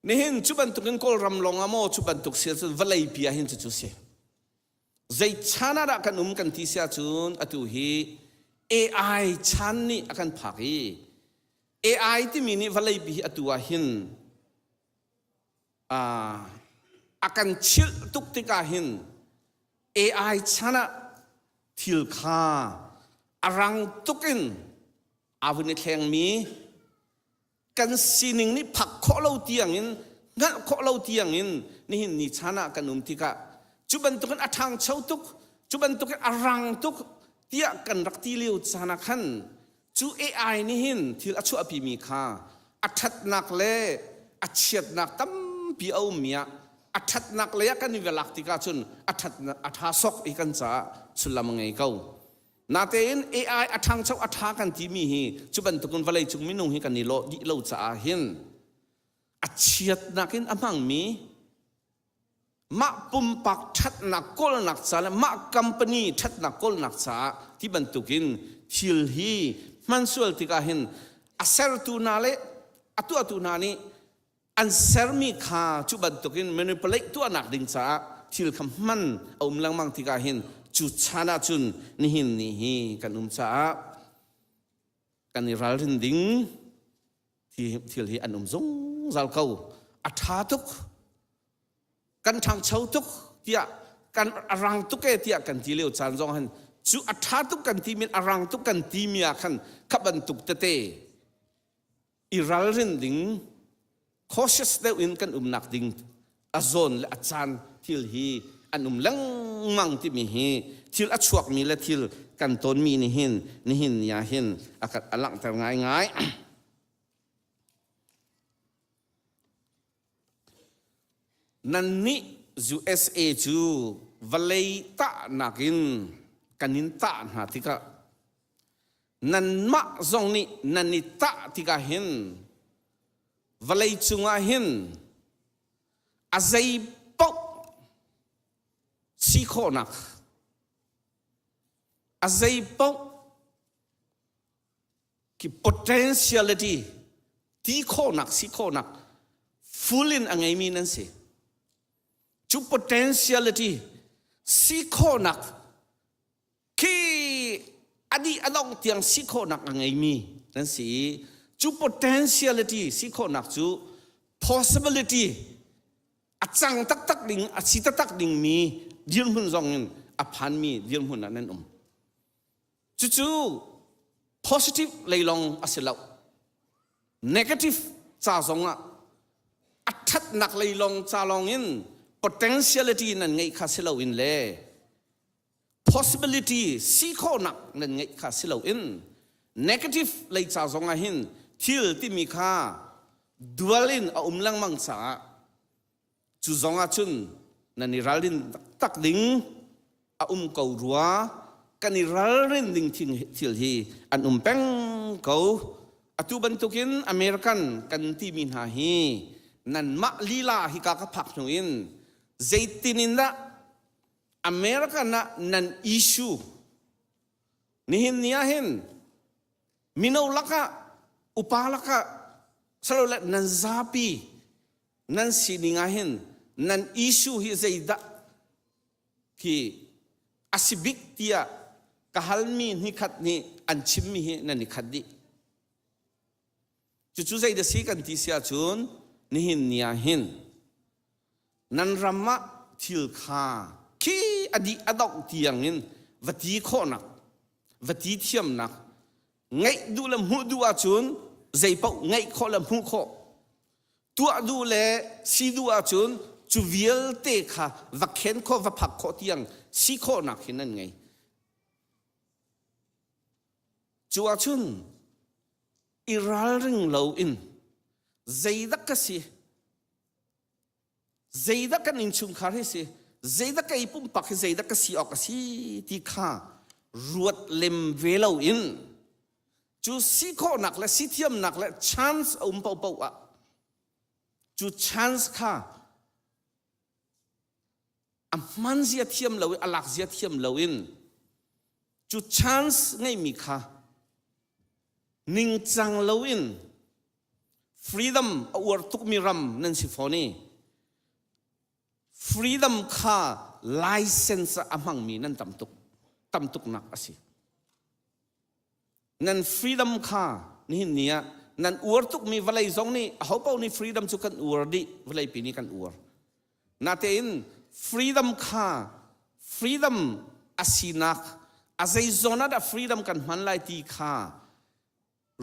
Nihin cu bantukin Kawlram lawng ah maw cu bantuk si ahcun vawlei pi ah hin cucu si. Zei chan ah dah kan um kan ti si ahcun atu hi AI chan nih a kan phak i AI timi nih vawleipi hi atu ah hin a kan chilh tuk tikah hin AI chan ah thil kha a rang tuk in aa vun i thlengmi kan sining nih phak khawh lo tiangin hngalh khawh lo tiangin nihin ni chan ah kan um tikah cu bantukin a ṭhangcho tuk cu bantukin a rang tuk tiah kan rak ti lio caan ah khan cu AI nih hin thil a chuahpimi kha a ṭhatnak le a chiatnak tampi a ummi ah a ṭhatnak lei ah kan i lak tikah cun a ṭhatnak a ṭha sawk i kan caah sullam a ngei ko. Natein AI a ṭhangcho a ṭha kan timi hi cu bantukin vawleicung minung hi kan i lawh dih lo caah hin a chiatnak in a hmangmi mah pumpak ṭhatnak kawlnak ca le mah company ṭhatnak kawlnak caah ti bantukin thil hi hman sual tikah hin a sertu hna le a tuahtu hna nih an sermi kha cu bantukin manipulate tuahnak ding caah thil kha hman a um lengmang tikah hin cu chan ah cun nihin ni hi kan um caah kan i ralrin ding thil hi an um zungzal ko a ṭha tuk kan ṭhangcho tuk tiah kan a rang tuk e tiah kan ti lio caan zong han cu a ṭha tuk kan ti mi a rang tuk kan ti mi ah khan kha bantuk tete i ralrin ding cautious deuh in kan umnak ding a zawn le a caan thil hi an um lengmang timi hi thil a chuakmi le thil kan tonmi nih hin nihin ni ah hin a a langhter ngaingai. Nannih USA cu vawlei tahnak in kan in tah hna tikah. Nanmah zong nih nan i tah tikah hin vawlei cungah hin a zei paoh si khawhnak a zei paoh ki potentiality ti khawhnak si khawhnak full in a ngeimi nan si. Cu potentiality si khawhnak khi a dih a dongh tiang si khawhnak a ngeimi nan si i cu potentiality si khawhnak cu possibility a cang taktak ding a si taktak dingmi dirhmun zong in a phanmi dirhmun ah nan um. Cucu positive lei lawng a si lo. Negative ca zong ah a ṭhatnak lei lawng ca lawng in potentiality nan ngeih kha si loin le possibility si khawhnak nan ngeih kha si loin negative lei ca zong ah hin thil timi kha dual in a um lengmang caah Cu zong ah cun nan i ralrin taktak ding a um ko rua. Kan i ralrin ding thil hi an um peng ko. Atu bantukin American kan timi hna hi nanmah lila hika ka phak hnu in zeitin in dah American ah nan issue nihin ni ah hin mino lakah upa lakah salole nan zapi nan sining ah hin nan issue hi zeidah khi a si bik tiah ka halmi hnikhat nih an chimmi hi nan i khat dih. Cucu zeidah si kan ti si ahcun nihin ni ah hin nan ram ah thil kha khi a dih a dongh tiang in va ti khawhnak va ti thiamnak ngeih duh le hmuh duh ahcun zeipaoh ngeih khawh le hmuh khawh tuah duh le si duh ahcun cu vialte kha va khen khawh va phak khawh tiang si khawhnak hi nan ngei cu ahcun i ralring lo in zeidah ka si zeidah kan innchungkhar hi si zeidah kei pumpak hi zeidah ka si awk a si ti kha ruat lem ve lo in cu si khawhnak le si thiamnak le chance a um paohpaoh ah cu chance kha a hman zia thiam lo i a lak zia thiam lo in cu chance ngeimi kha ningcang lo in Freedom a uar tukmi ram nan si fawn i freedom kha license a hmangmi nan tam tuk tam tuknak a si. Nan freedom kha nihin ni ah nan uar tukmi vawlei zong nih ahopaoh nih freedom cu kan uar dih vawleipi nih kan uar. Natein freedom kha freedom a sinak a zeizawn ah dah freedom kan hman lai ti kha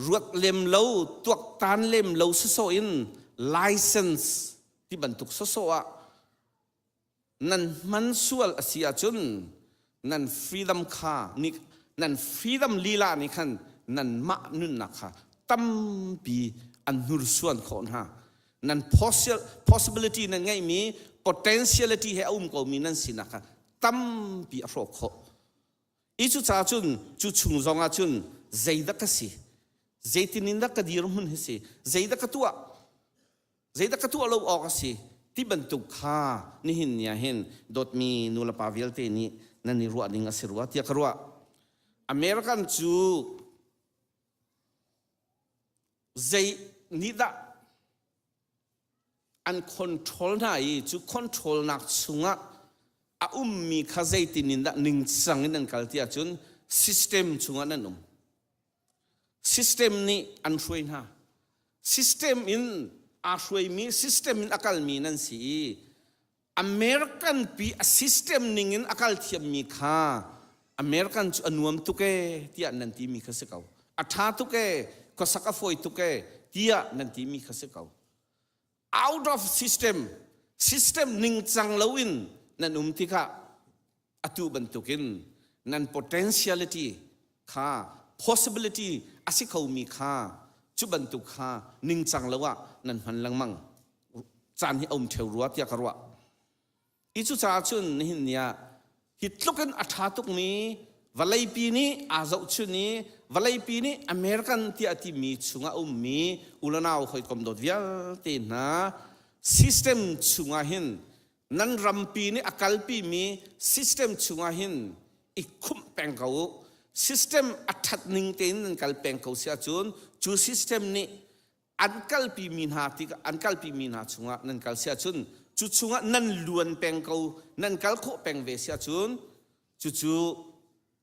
ruat lem lo tuaktan lem lo sawsawh in license ti bantuk sawsawh ah nan hman sual a si ahcun nan freedom kha ni nan freedom lila nih khan nanmah nunnak kha tampi an hnursuan khawh hna nan possibility nan ngeihmi potentiality he a um komi nan sinak kha tampi a hrawk khawh I cucaah cun cu chung zongah cun zeidah ka si? Zeitin in dah ka dirhmun hi si? Zeidah ka tuah? Zeidah ka tuah lo awk a si? Ti bantuk kha nihin ni ah hin dawtmi nulepa vialte nih nan i ruah ding a si rua tiah ka ruah. American cu zei nih dah an control hna i cu control nak chungah a ummi kha zeitin in dah ningcang in an kal ti ahcun system chungah nan um system nih an hruai hna system in aa hruaimi system in a kalmi nan si i American pi a system ning in a kal thiammi kha American cu a nuam tuk ee tiah nan timi kha si ko a ṭha tuk ee khuasak a fawi tuk ee tiah nan timi kha si ko out of system system ningcang loin nan um tikah atu bantukin nan potentiality kha possibility a si khomi kha cu bantuk kha ningcang lo ah nan hman lengmang caan hi a um ṭheu rua tiah ka ruah. I cucaah cun nihin ni ah hi tluk in a ṭha tukmi Vawleipi nih aa zohchun i vawleipi nih American tiah timi chungah ummi ulanau hawikom dawt vialte hna system chungah hin nan rampi nih a kalpimi system chungah hin i khumh peng ko u. System a ṭhat ning tein nan kal peng ko si ahcun cu system nih an kalpi mi hna tik an kalpi mi hna chungah nan kal si ahcun cu chungah nan luan peng ko nan kal khawh peng ve si ahcun cucu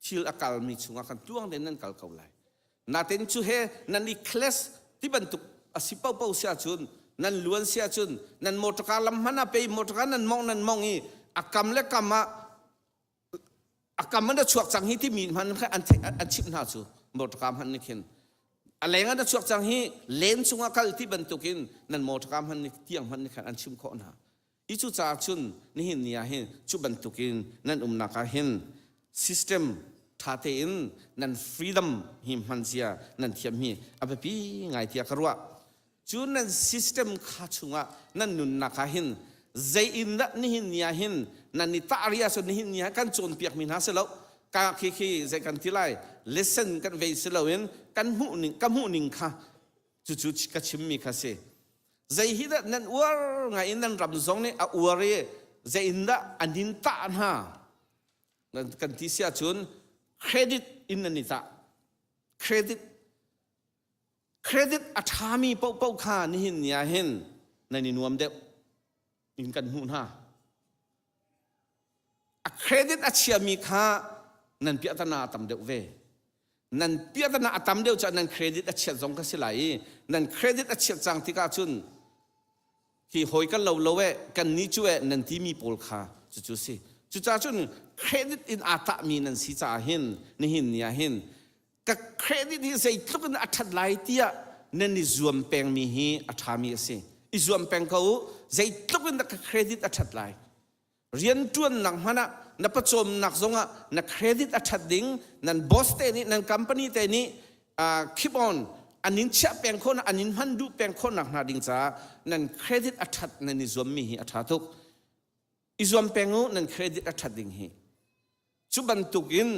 thil a kalmi chungah khan tluang tein nan kal ko lai. Natin cu he nan i class ti bantuk a si paohpaoh si ahcun nan luan si ahcun nan motorcar lam hmanh ah pei motorcar nan mong nan mong i a kam le kam ah a kam an chuak cang hi timi hman kha an an chimh hna cu motorcar hman nih khin a leng an chuak cang hi len chungah kal ti bantukin nan motorcar hman nih tiang hman nih khan an chim khawh hna i cu caah cun nihin ni ah hin cu bantukin nan umnak ah hin system ṭha tein nan freedom hi hman zia nan thiam hi a biapi ngai tiah ka ruah. Cu nan system kha chungah nan nunnak ah hin zei in dah nihin ni ah hin nan i tah ri ahcun nihin ni ah kan cawnpiak mi hna si lo ka khi khi zei kan ti lai lesson kan vei si loin kan hmuh ning ka hmuh ning kha cucu ka chimmi kha si zei hi dah nan uar ngai in nan ram zong nih a uar i zei in dah an in tah hna kan ti si ahcun credit in nan i tah credit Credit a ṭhami paohpaoh kha nihin ni ah hin nan i nuam deuh in kan hmuh hna. A credit a chiami kha nan piahtana a tam deuh ve. Nan piahtana a tam deuh caah nan credit a chiat zong kha si lai i nan credit a chiat cang tikah cun hi hawi kan lo lo eh kan ni cu eh nan timi pawl kha cucu si. Cucaah cun credit in aa tahmi nan si caah hin nihin ni ah hin ka credit hi zeitluk in a ṭhat lai tiah nan i zuam pengmi hi a ṭhami a si. I zuam peng ko u. Zeitluk in dah ka credit a ṭhat lai. Rianṭuannak hmanh ah na pawcawmnak zongah na credit a ṭhat ding nan boss te nih nan company te nih uh, keep on an in chiah peng khawh an in hman duh peng khawhnak hna ding caah nan credit a ṭhat nan i zuammi hi a ṭha tuk. I zuam peng u nan credit a ṭhat ding hi. Cu bantukin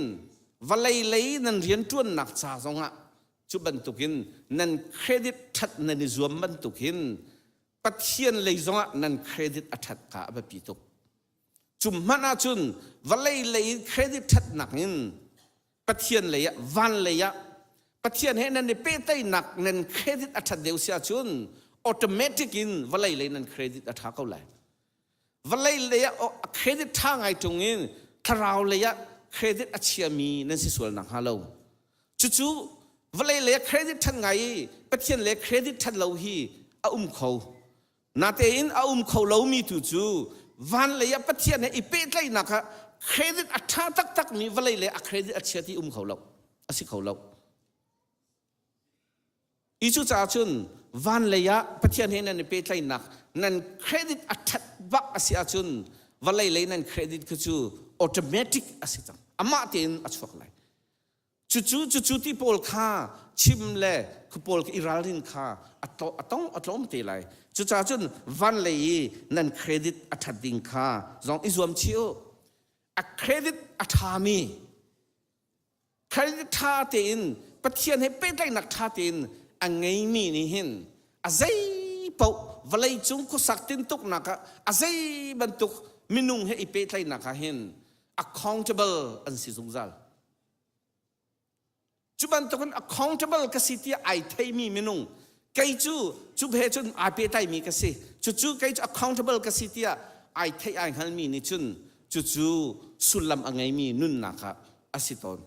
vawlei lei nan rianṭuannak ca zongah cu bantukin nan credit ṭhat nan i zuam bantukin Pathian lei zongah nan credit a ṭhat kha a biapi tuk. Cu hmanh ahcun vawlei lei in credit ṭhatnak in Pathian lei ah van lei ah Pathian he nan i pehtlaihnak nan credit a ṭhat deuh si ahcun automatic in vawlei lei nan credit a ṭha ko lai. Vawlei lei ah credit ṭha ngai ṭung in thlarau lei ah credit a chiami nan si sual nakhnga lo. Cucu vawlei lei ah credit ṭhat ngai i Pathian le credit ṭhat lo hi a um kho. Natein a um kho lomi tu cu van lei ah Pathian he i pehtlaihnak ah credit a ṭha taktakmi vawlei lei a credit a chia ti um kho lo. A si kho lo. I cucaah cun van lei ah Pathian he nan i pehtlaihnak nan credit a ṭhat bak a si ahcun vawlei lei nan credit khi cu automatic a si cang. Amah tein a chuak lai. Cucu cucu ti pawl kha chim le khu pawl i ralrin kha a tong a tlawm te lai. Cucaah cun van lei i nan credit a ṭhat ding kha zong i zuam chih u. A credit a ṭhami Credit ṭha tein Pathian he pehtlaihnak ṭha tein a ngeimi nih hin a zei paoh vawleicung khuasak tintuknak ah a zei bantuk minung he i pehtlaihnak ah hin accountable an si zungzal. Cu bantukin accountable ka si tiah ai theimi minung kei cu cu he cun ai pehtlaimi ka si cucu kei cu accountable ka si tiah ai theih ai hngalmi nih cun cucu sullam a ngeimi nunnak ah a si tawn.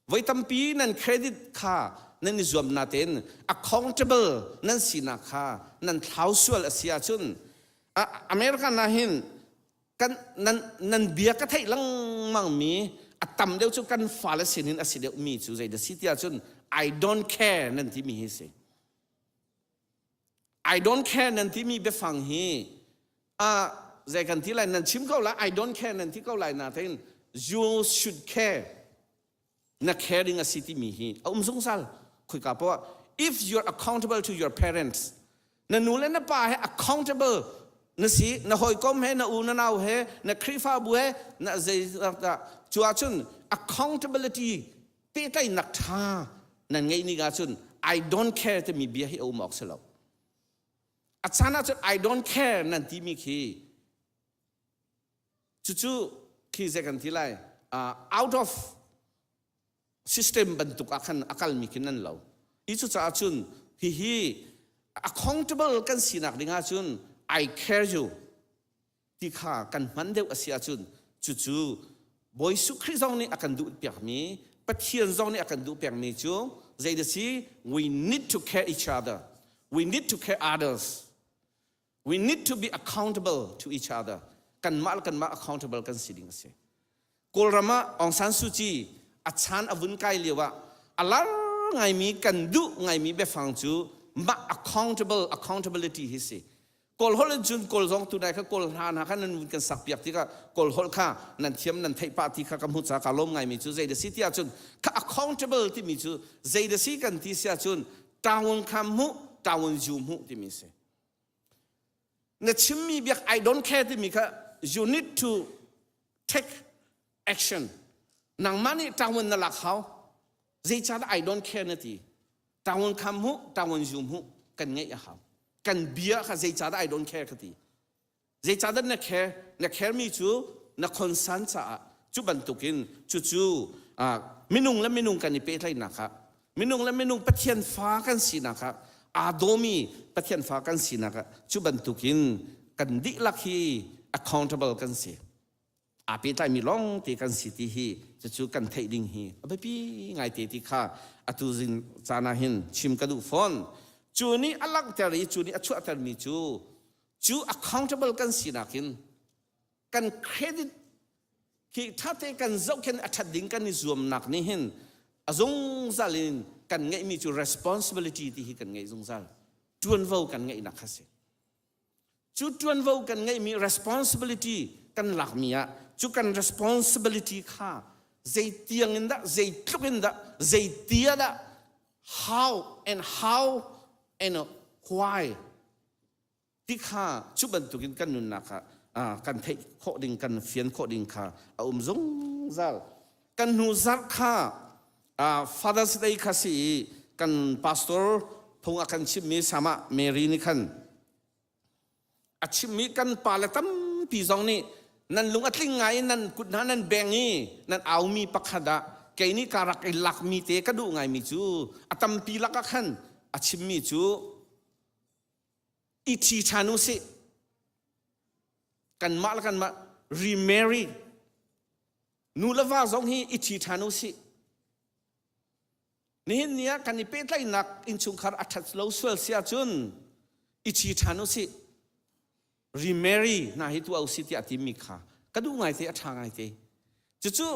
Voi tampi nan credit kha nan i zuam natein accountable nan sinak kha nan thlau sual a si ahcun American ah hin kan nan nan bia ka theih lengmang mi a tam deuh cu kan fale sinin a si deuh mi cu zei dah si tiah cun I don't care nan timi hi si. I don't care nan timi biafang hi a zei kan ti lai nan chim ko lai I don't care nan ti ko lai na tein you should care na caring a si timi hi a um zungzal khoika poah if you're accountable to your parents na nu le na pa he accountable na si na hawikom he na u na nau he na Khrihfabu he na zei cu ahcun. Accountability pehtlaihnak ṭha nan ngeih ni ahcun I don't care timi bia hi a um awk si lo. A caan ahcun I don't care nan timi khi cucu khi zei kan ti lai uh, out of system bantuk ah khan a kalmi khi nan lo. I cucaah cun hihi accountable kan sinak ding ahcun I care you ti kha kan hman deuh a si ahcun cucu Bawi Jesuh Khrih zong nih a kan duh piakmi Pathian zong nih a kan duh piakmi cu zei da si we need to care each other we need to care others we need to be accountable to each other kanmah le kanmah accountable kan si ding a si Kawlram ah Aung San Suu Kyi a chan a vun kai lio ah a lar ngaimi kan duh ngaimi biafang cu mah accountable accountability hi si Kawl holh in cun Kawl zong tunai kha Kawl hla hna kha nan vun kan sak piak tikah Kawl holh kha nan thiam nan theih pah ti kha ka hmuh ca ka lawm ngaimi cu zei da si tiah cun kha accountable timi cu zei da si kan ti sia cun tawun kha hmuh tawun zu hmuh timi si na chimmi biak I don't care timi kha you need to take action nangmah nih tawun na lak hau zeicahdah I don't care na ti Tawon kham hmuh, tawon zu hmuh kan ngeih a hau. Kan bia kha zeicahdah I don't care ka ti. Zeicahdah na care? Na care mi cu na concern caah cu bantukin cucu uh, minung le minung kan i pehtlaihnak ah minung le minung Pathian fa kan sinak ah aa dawmi Pathian fa kan sinak ah cu bantukin kan dihlak hi accountable kan si. Aa pehtlaimi lawng te kan si ti hi cucu kan theih ding hi a biapi ngaite ti kha atu zing caan ah hin chim ka duh fawn. Cu nih a langhter i cu nih a chuahtermi cu cu accountable kan sinak in kan credit khi ṭhate kan zohkhenh a ṭhat ding kan i zuamnak nih hin a zungzal in kan ngeihmi cu responsibility ti hi kan ngeih zungzal. Ṭuanvo kan ngeihnak kha si. Cu ṭuanvo kan ngeihmi responsibility kan lakmi ah cu kan responsibility kha zeitiang in dah zeitluk in dah zeitia dah how and how and why ti kha cu bantukin kan nunnak ah kan theih khawh ding kan fian khawh ding kha a um zungzal kan hnu zarh kha Father's Day kha si i kan pastor phung a kan chimmi sama Mary nih khan a chimmi kan pale tampi zong nih nan lung a tling ngai in nan kut hna nan beng i nan aumi pakhat ah kei nih ka rak i lakmi te ka duh ngaimi cu a tampi lakah khan a chimmi cu i ṭhi ṭhan u sih kanmah le kanmah remarry nu le va zong hi i ṭhi ṭhan u sih Nihin ni ah kan i pehtlaihnak innchungkhar a ṭhat lo sual si ahcun i ṭhi ṭhan u sih. Remarry hna hi tuah u sih tiah a timi kha ka duh ngaite a ṭha ngaite. Cucu.